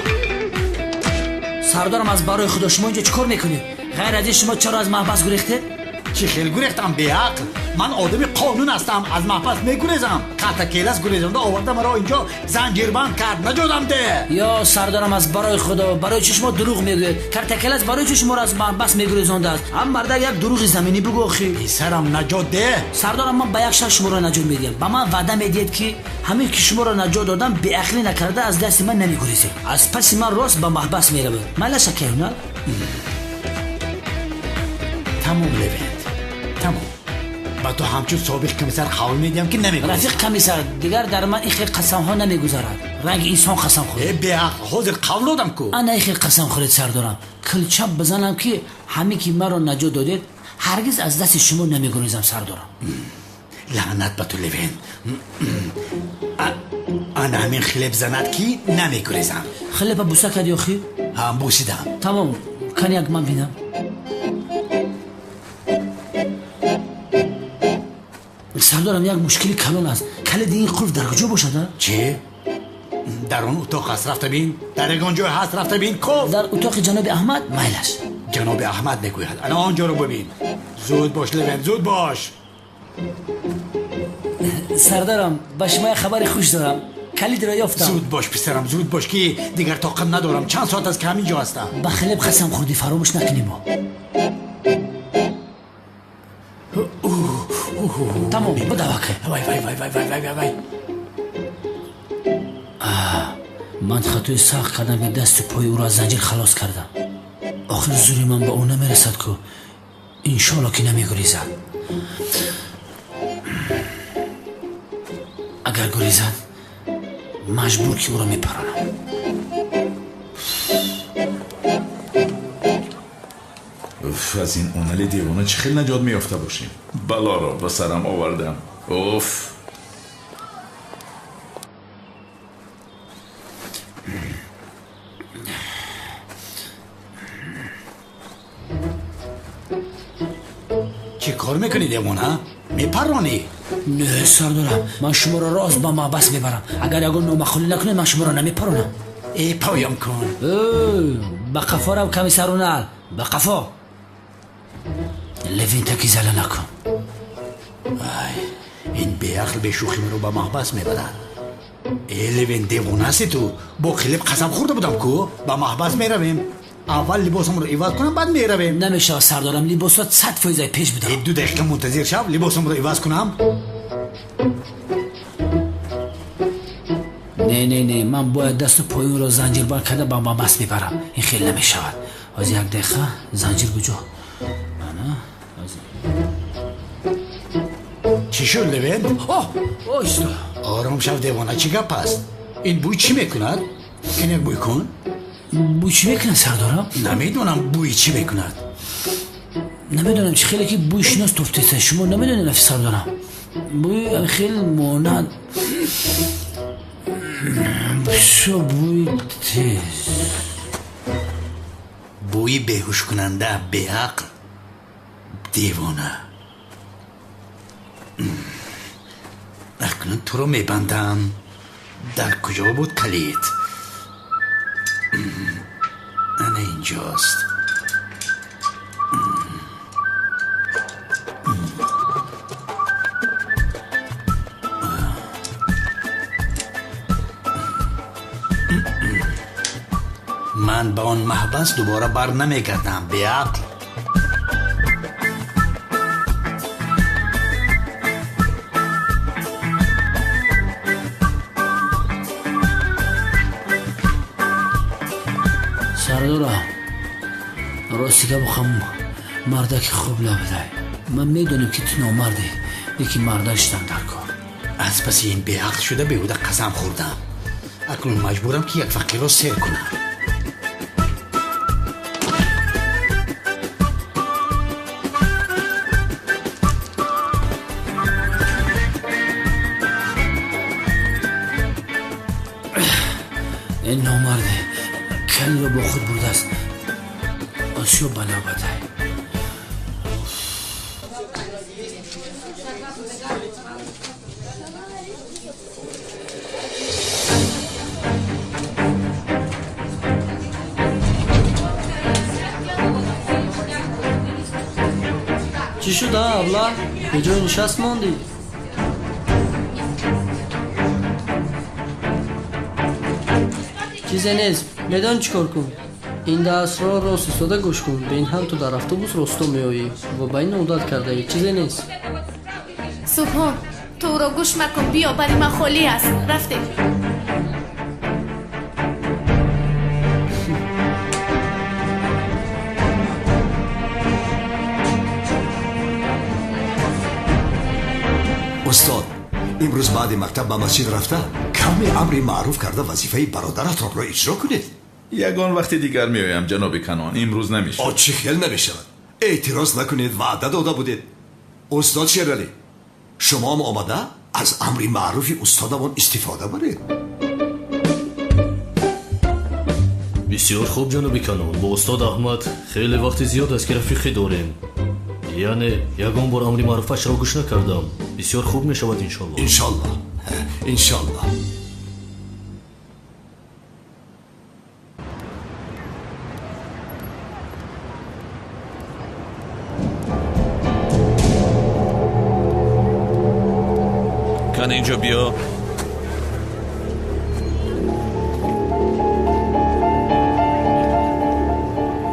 Сардорам, аз барои худо шумо инҷо чӣ кор мекунед? Ғайр аз ин шумо чаро аз маҳбас гурехтед? Чӣ хел гурехтам, беақл? Ман одами қонун ҳастам, аз маҳбас мегурезам. Картакелас гурезонда оварда маро инҷо занҷирбанд кард. Наҷотам деҳ. Ё сардорам, аз барои худо, барои чӣ шумо дурӯғ мегӯед? Картакелас барои чӣ шуморо аз маҳбас мегурезондааст? Ҳам мардак як дурӯғи заминӣ бигӯ охӣ. Писарам, наҷот деҳ. Сардорам, ман ба як шарт шуморо наҷот медиҳам. Ба ман ваъда медиҳед, ки ҳамин ки шуморо наҷот додам, беақлӣ накарда аз дасти ман намегурезед. Аз паси ман рост ба маҳбас меравед. Майлаша кайҳунар? Тамом, Левент, тамом. Ба ту ҳамчун собиқ комиссар қавл медиҳам, ки намегурезам. Рафиқ комиссар, дигар дар ман ин хел қасамҳо намегузарад. Ранги инсон қасам хӯред. Э, беақл, ҳозир қавл додам ку. Ана ин хел қасам хӯред, сардорам. Килчап бизанам, ки ҳамин ки маро наҷот додед, ҳаргиз аз дасти шумо намегурезам, сардорам. Лаънат ба ту, Левент. Ана ҳамин хлеб занад, ки намегурезам. Хлеба буса кардӣ охӣ? Ҳам бусидам. Тамом, кани як ман бинам. Сардорам, як мушкили калон аст. Калиди ин қулф дар куҷо бошад? Чӣ? Дар он утоқ аст, рафта бин. Дар ягон ҷой ҳаст, рафта бин. Коф. Дар утоқи ҷаноби Аҳмад? Майлаш. Ҷаноби Аҳмад мегӯяд. Ана он ҷоро бибин. Зуд бош, Левент, зуд бош. Сардарам, ба шумо як хабари хуш дорам. Калидро ёфтам. Зуд бош, писарам, зуд бош, ки дигар тоқат надорам. Чанд соат аст, ки ҳамин ҷо ҳастам. Ба хлеб қасам хӯрдӣ, фаромӯш накунӣ мо. Тамом, бидавака. Вай, вай, вай, вай, вай, вай, вай. Ман хатои сахт кардам, ки дасту пои ӯро аз занҷир халос кардам. Охир зури ман ба ӯ намерасад ку. Иншоалло, ки намегурезад. Агар гурезад, маҷбур ки ӯро мепаронам. Уф, аз ин онали девона чӣ хел наҷот меёфта бошем? Балоро ба сарам овардам. Уф. Чӣ кор мекунӣ, девона? Мепаронӣ? Не, сардорам, ман шуморо рост ба маҳбас мебарам. Агар ягон номаъқулӣ накунед, ман шуморо намепаронам. Э, поём кун. Ба қафо рав, комиссар Унал, ба қафо. Левинтаки зала накун. Ай, ин беақл бешӯхӣ маро ба маҳбас мебарад. Э, Левин, девона ҳасти ту? Бо хлеб қасам хӯрда будам ку. Ба маҳбас меравем. Аввал либосамро иваз кунам, баъд меравем. Намешавад, сардорам, либосот 100% пеш будам. 2 дақиқа мунтазир шав, либосамро иваз кунам. Не, не, не, ман бояд дасту пои ӯро занҷирбанд карда ба маҳбас мебарам. Ин хел намешавад. Ҳозир як дақиқа, занҷир куҷо? Ана, ҳозир. Чӣ шуд, Левент? Оҳ, оҳиста. Ором шав, девона, чӣ гап аст? Ин бӯй чӣ мекунад? Ин як бӯй кун. Бӯй чӣ мекунад, сардорам? Намедонам, бӯй чӣ мекунад. Намедонам, чӣ хеле ки бӯй шинос туфтеса. Шумо намедонед, рафи сардорам? Бӯй хел монанд. Бисёр бӯи тез. Бӯи беҳушкунанда, беақл, девона. Акнун туро мебандам. Дар куҷо буд калид? Ана инҷост. Ман ба он маҳбас дубора бар намегардам, беақл. Сардора, рости гап бихоҳам, мардаки хуб набудай. Ман медонам, ки ту номардӣ, лекин марда шудам дар кор. Аз паси ин беақл шуда беҳуда қасам хӯрдам. Акнун маҷбурам, ки як фақирро сер кунам. Ин номарде калиро бо худ бурдааст. Осиё ба навбатай. Чӣ шуд, а абла? Беҷой нишаст мондӣ? Чизе нест. Медонӣ чӣ кор кун? Ин дастро рост истода гӯш кун. Бе ин ҳам ту дар автобус росто меоӣ ва ба ин одат кардаӣ. Чизе нест. Субҳон, ту ӯро гӯш макун. Биё, бари ман холӣ аст. Рафтем. Устод, имрӯз баъди мактаб ба масҷид рафта каме амри маъруф карда вазифаи бародаратонро иҷро кунед. Ягон вақти дигар меоям, ҷаноби Канон. Имрӯз намешавад. О, чӣ хел намешавад? Эътироз накунед, ваъда дода будед. Устод Шералӣ, шумоам омада аз амри маъруфи устодамон истифода баред. Бисёр хуб, ҷаноби Канон. Бо устод Аҳмад хеле вақти зиёд аст, ки рафиқӣ дорем. Яъне ягон бор амри маъруфашро гӯш накардам. Бисёр хуб мешавад, иншоллоҳ. Иншоллоҳ, иншоллоҳ. Кан, инҷо биё.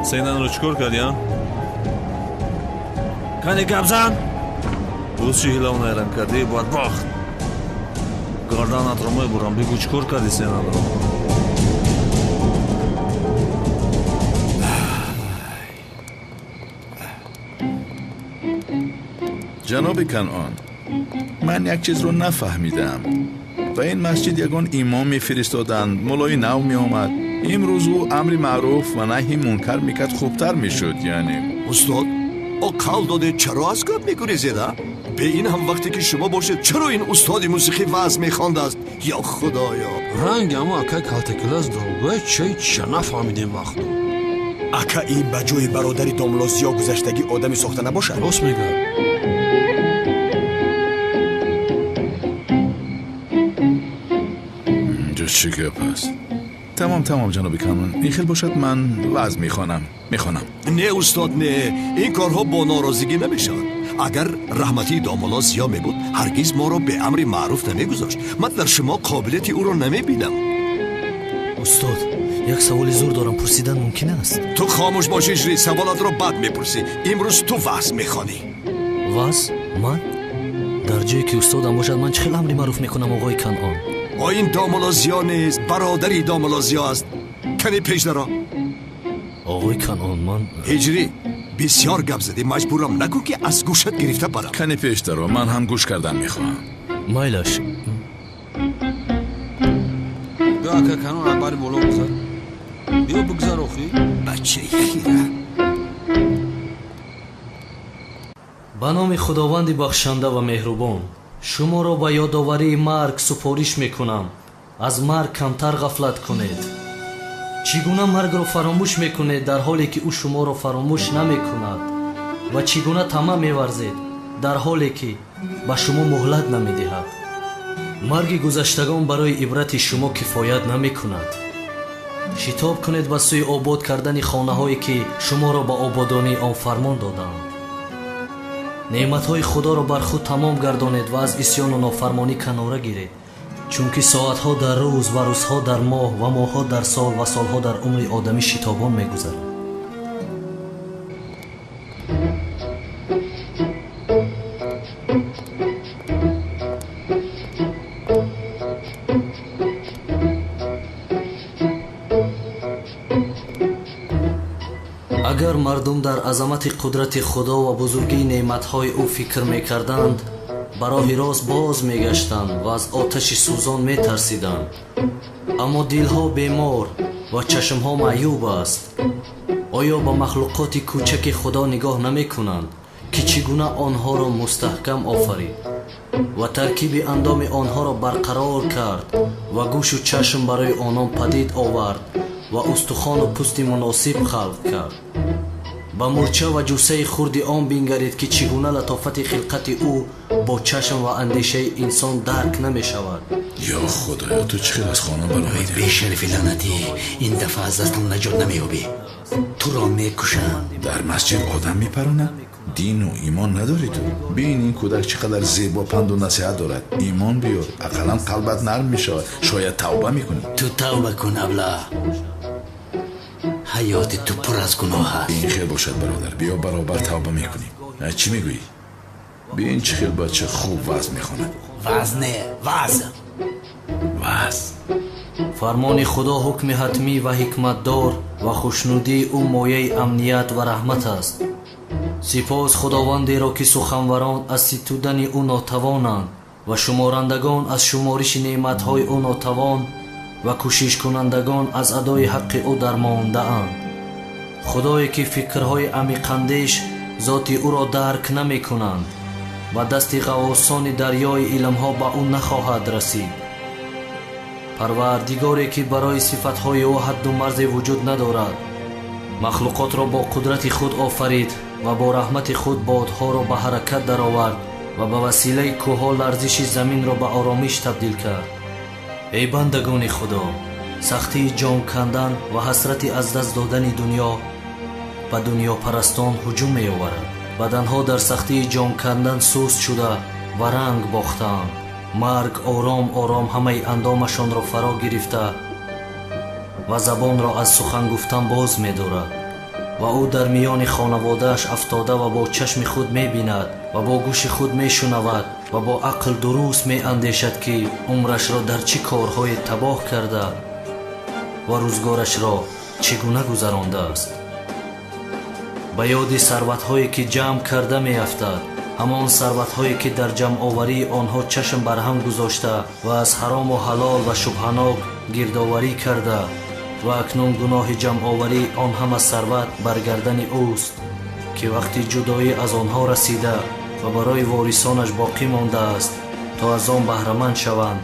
Сенанро чӣ кор кардӣ, а? Кане гап зан. Боз чӣ ҳилаву найранг кардӣ, бадбахт? Гарданатро мебурам. Бигӯ, чӣ кор кардӣ сенанро? Ҷаноби Канъон, ман як чизро нафаҳмидам. Ба ин масҷид ягон имом мефиристоданд, муллои нав меомад. Имрӯз ӯ амри маъруф ва наҳи мункар мекард, хубтар мешуд. Яъне устод, о қавл додед, чаро аз гап мегурезед, а? Бе ин ҳам вақте ки шумо бошед, чаро ин устоди мусиқӣ ваъз мехондааст? Ё худоё! Ранги ҳамо акай калтакилас дорогӯя чай ча нафаҳмидем вақту. Ака, ин ба ҷои бародари домло Зиё гузаштагӣ одами сохта набошад? Рост мегӯяд. Инҷо чӣ гап аст? Тамом, тамом, ҷаноби Канон. Ин хел бошад, ман ваъз мехонам. Мехонам. Не, устод, не. Ин корҳо бо норозигӣ намешавад. Агар раҳматии домулло Зиё мебуд, ҳаргиз моро бе амри маъруф намегузошт. Ман дар шумо қобилияти ӯро намебинам. Устод, як саволи зур дорам, пурсидан мумкин аст? Ту хомӯш бош, Иҷри. Саволатро бад мепурсӣ. Имрӯз ту ваъз мехонӣ. Ваъз? Ман? Дар ҷое ки устодам бошад, ман чӣ хел амри маъруф мекунам, оғои Канъон? О, ин домулло Зиё нест, бародари домулло Зиё аст. Кани пеш даро. Оғои Канъон, ман Ҳиҷрӣ, бисёр гап задӣ, маҷбурам накун ки аз гӯшат гирифта барам. Кани пеш даро, ман ҳам гӯш кардан мехоҳам. Майлаш. Биё, ака Канон, акбари боло гузар. Биё, бигзар охӣ. Бачаи хира. Ба номи Худованди бахшанда ва меҳрубон, шуморо ба ёдоварии марг супориш мекунам. Аз марг камтар ғафлат кунед. Чӣ гуна маргро фаромӯш мекунед, дар ҳоле ки ӯ шуморо фаромӯш намекунад? Ва чӣ гуна тамаъ меварзед, дар ҳоле ки ба шумо муҳлат намедиҳад? Марги гузаштагон барои ибрати шумо кифоят намекунад. Шитоб кунед ба сӯи обод кардани хонаҳое ки шуморо ба ободонии он фармон доданд. Неъматҳои Худоро бар худ тамом гардонед ва аз исьёну нофармонӣ канора гиред, чунки соатҳо дар рӯз ва рӯзҳо дар моҳ ва моҳҳо дар сол ва солҳо дар умри одамӣ шитобон мегузаранд. Агар мардум дар азамати қудрати Худо ва бузургии неъматҳои ӯ фикр мекарданд, ба роҳи рост боз мегаштанд ва аз оташи сӯзон метарсиданд. Аммо дилҳо бемор ва чашмҳо маъюб аст. Оё ба махлуқоти кӯчаки Худо нигоҳ намекунанд, ки чӣ гуна онҳоро мустаҳкам офарид ва таркиби андоми онҳоро барқарор кард ва гӯшу чашм барои онон падид овард ва устухону пӯсти муносиб халқ кард? Ба мӯрча ва ҷуссаи хурди он бингаред, ки чӣ гуна латофати хилқати ӯ бо чашм ва андешаи инсон дарк намешавад. Ё худоё, ту чӣ хел аз хона баромадӣ? Бешарафи лаънатӣ, ин дафъа аз дастам наҷот намеёбӣ. Туро мекушам. Дар масҷид одам мепаронад? Дину имон надорӣ ту. Бин ин кӯдак чӣ қадар зебо панду насиҳат дорад. Имон биёр, ақаллан қалбат нарм мешавад. Шояд тавба мекунӣ. Ту тавба кун, абла. Ҳаёти ту пур аз гуноҳ аст. Ин хел бошад, бародар. Биё баробар тавба мекунем. Чӣ мегӯӣ? Бин чӣ хел бача хуб ваъз мехонад. Ваъз не, ваъз. Ваъз. Фармони Худо ҳукми ҳатмӣ ва ҳикматдор ва хушнудии ӯ мояи амният ва раҳмат аст. Сипос Худовандеро, ки суханварон аз ситудани ӯ нотавонанд ва шуморандагон аз шумориши неъматҳои ӯ нотавон ва кӯшишкунандагон аз адои ҳаққи ӯ дармондаанд. Худое ки фикрҳои амиқандеш зоти ӯро дарк намекунанд ва дасти ғаввосони дарёи илмҳо ба ӯ нахоҳад расид. Парвардигоре ки барои сифатҳои ӯ ҳадду марзе вуҷуд надорад, махлуқотро бо қудрати худ офарид ва бо раҳмати худ бодҳоро ба ҳаракат даровард ва ба василаи кӯҳҳо ларзиши заминро ба оромиш табдил кард. Эй бандагони Худо, сахтии ҷон кандан ва ҳасрати аз даст додани дунё ба дунёпарастон ҳуҷум меоварад. Баданҳо дар сахтии ҷон кандан суст шуда ва ранг бохтаанд. Марг ором ором ҳамаи андомашонро фаро гирифта ва забонро аз сухан гуфтан боз медорад ва ӯ дар миёни хонаводааш афтода ва бо чашми худ мебинад ва бо гӯши худ мешунавад ва бо ақл дуруст меандешад, ки умрашро дар чӣ корҳое табоҳ карда ва рӯзгорашро чӣ гуна гузарондааст. Ба ёди сарватҳое ки ҷамъ карда меафтад, ҳамон сарватҳое ки дар ҷамъоварии онҳо чашм барҳам гузошта ва аз ҳарому ҳалол ва шубҳанок гирдоварӣ карда ва акнун гуноҳи ҷамъоварии он ҳама сарват бар гардани ӯст, ки вақти ҷудоӣ аз онҳо расида ва барои ворисонаш боқӣ мондааст то аз он баҳраманд шаванд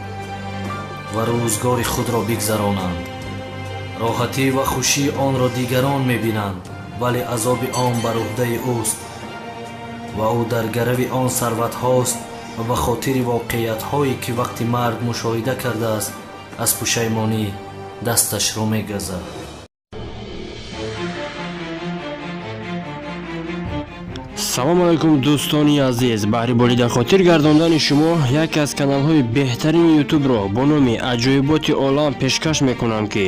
ва рӯзгори худро бигзаронанд. Роҳатӣ ва хушии онро дигарон мебинанд, вале азоби он бар уҳдаи ӯст ва ӯ дар гарави он сарватҳост ва ба хотири воқеиятҳое ки вақти марг мушоҳида кардааст аз пушаймонӣ дасташро мегазад. Салом алайкум, дӯстони азиз. Баҳри болида хотир гардондани шумо яке аз каналҳои беҳтарини ютубро бо номи Аҷоиботи олам пешкаш мекунам, ки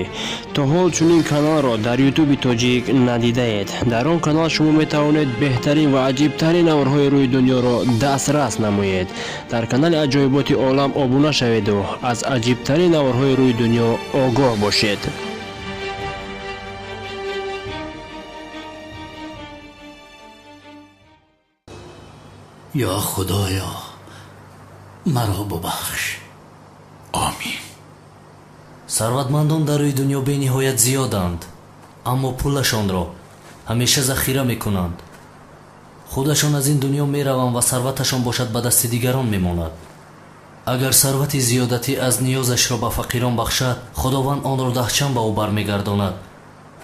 то ҳол чунин каналро дар ютуби тоҷик надидаед. Дар он канал шумо метавонед беҳтарин ва аҷибтарин наворҳои рӯи дунёро дастрас намоед. Дар канали Аҷоиботи олам обуна шаведу аз аҷибтарин наворҳои рӯи дунё огоҳ бошед. Ё Худоё, маро бубахш. Омин. Сарватмандон дар рӯи дунё бениҳоят зиёданд, аммо пулашонро ҳамеша захира мекунанд. Худашон аз ин дунё мераванд ва сарваташон бошад ба дасти дигарон мемонад. Агар сарвати зиёдатӣ аз ниёзашро ба фақирон бахшад, Худованд онро даҳчанд ба ӯ бармегардонад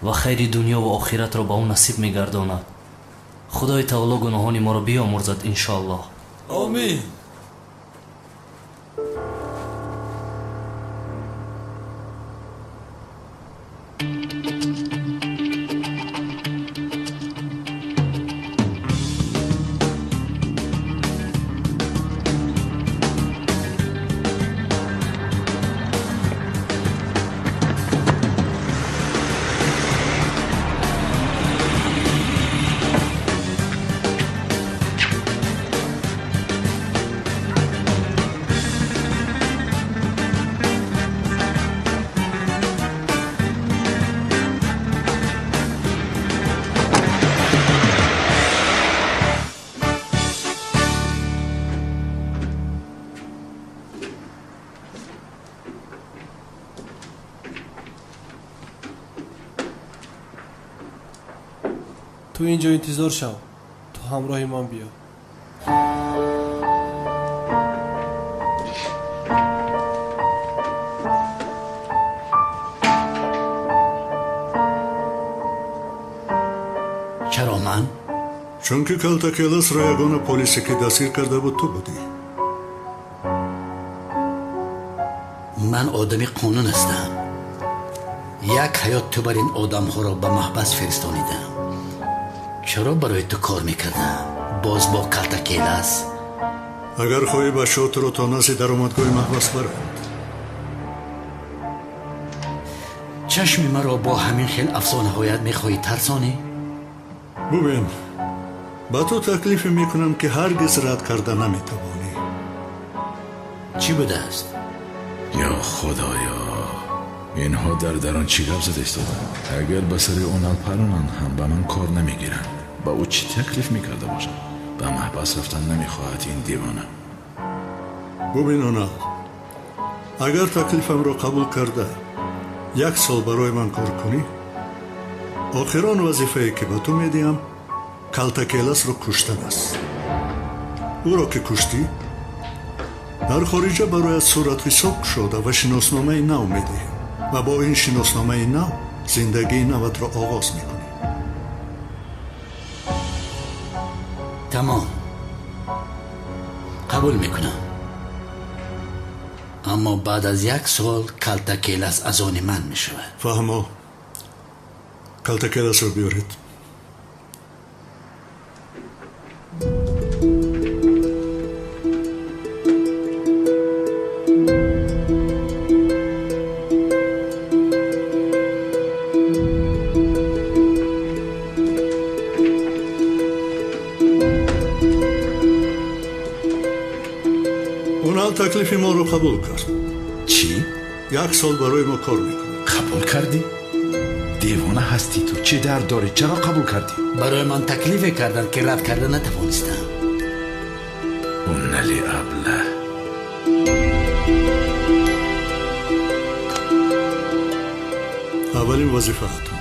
ва хайри дунё ва охиратро ба ӯ насиб мегардонад. Худои таоло гуноҳони моро биёмурзад, иншоаллоҳ. Омин. Ту инҷо интизор шав, ту ҳамроҳи ман биё. Чаро ман? Чунки Калтакеласро ягона полисе ки дастгир карда буд ту будӣ. Ман одами қонун ҳастам. Як ҳаёт ту бар ин одамҳоро ба маҳбас фиристонидам. Чаро барои ту кор мекардам? Боз бо калтакелас. Агар хоҳӣ бачаҳо туро то назди даромадгоҳи маҳбас баранд. Чашми маро бо ҳамин хел афсонаҳоят мехоҳӣ тарсонӣ? Бубин, ба ту таклифе мекунам ки ҳаргиз рад карда наметавонӣ. Чӣ будааст? Ё худоё, инҳо дар дарон чӣ гап зада истоданд? Агар ба сари онал паронанд ҳам ба ман кор намегиранд. Ба ӯ чӣ таклиф мекарда бошад? Ба маҳбас рафтан намехоҳад ин девона. Бубин онал, агар таклифамро қабул карда як сол барои ман кор кунӣ, охирон вазифае ки ба ту медиҳам калтакеласро куштан аст. Ӯро ки куштӣ, дар хориҷа барояд суратҳисоб кушода ва шиносномаи нав медиҳем ва бо ин шиносномаи нав зиндагии наватро оғоз мекунӣ. Тамом, қабул мекунам. Аммо баъд аз як сол калтакелас аз они ман мешавад. Фаҳмо, калтакеласро биёред. Онал таклифи моро қабул кард. Чӣ? Як сол барои мо кор мекунад. Қабул кардӣ? Девона ҳастӣ ту. Чӣ дард дорӣ? Чаро қабул кардӣ? Барои ман таклифе карданд ки рад карда натавонистам. Унали абла. Аввалин вазифаатон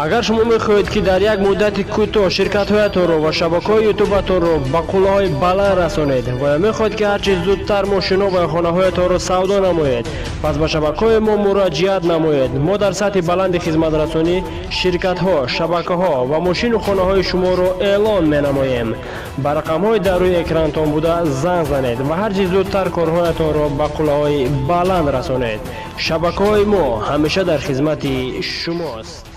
Агар шумо мехоҳед ки дар як муддати кӯтоҳ ширкатҳоятонро ва шабакаҳои ютубатонро ба қуллаҳои баланд расонед ва ё мехоҳед ки ҳарчи зудтар мошино ва хонаҳоятонро савдо намоед, пас ба шабакаҳои мо муроҷиат намоед. Мо дар сатҳи баланди хизматрасонӣ ширкатҳо, шабакаҳо ва мошину хонаҳои шуморо эълон менамоем. Ба рақамҳои дар рӯи экранатон буда занг занед ва ҳарчи зудтар корҳоятонро ба қуллаҳои баланд расонед. Шабакаҳои мо ҳамеша дар хизмати шумост.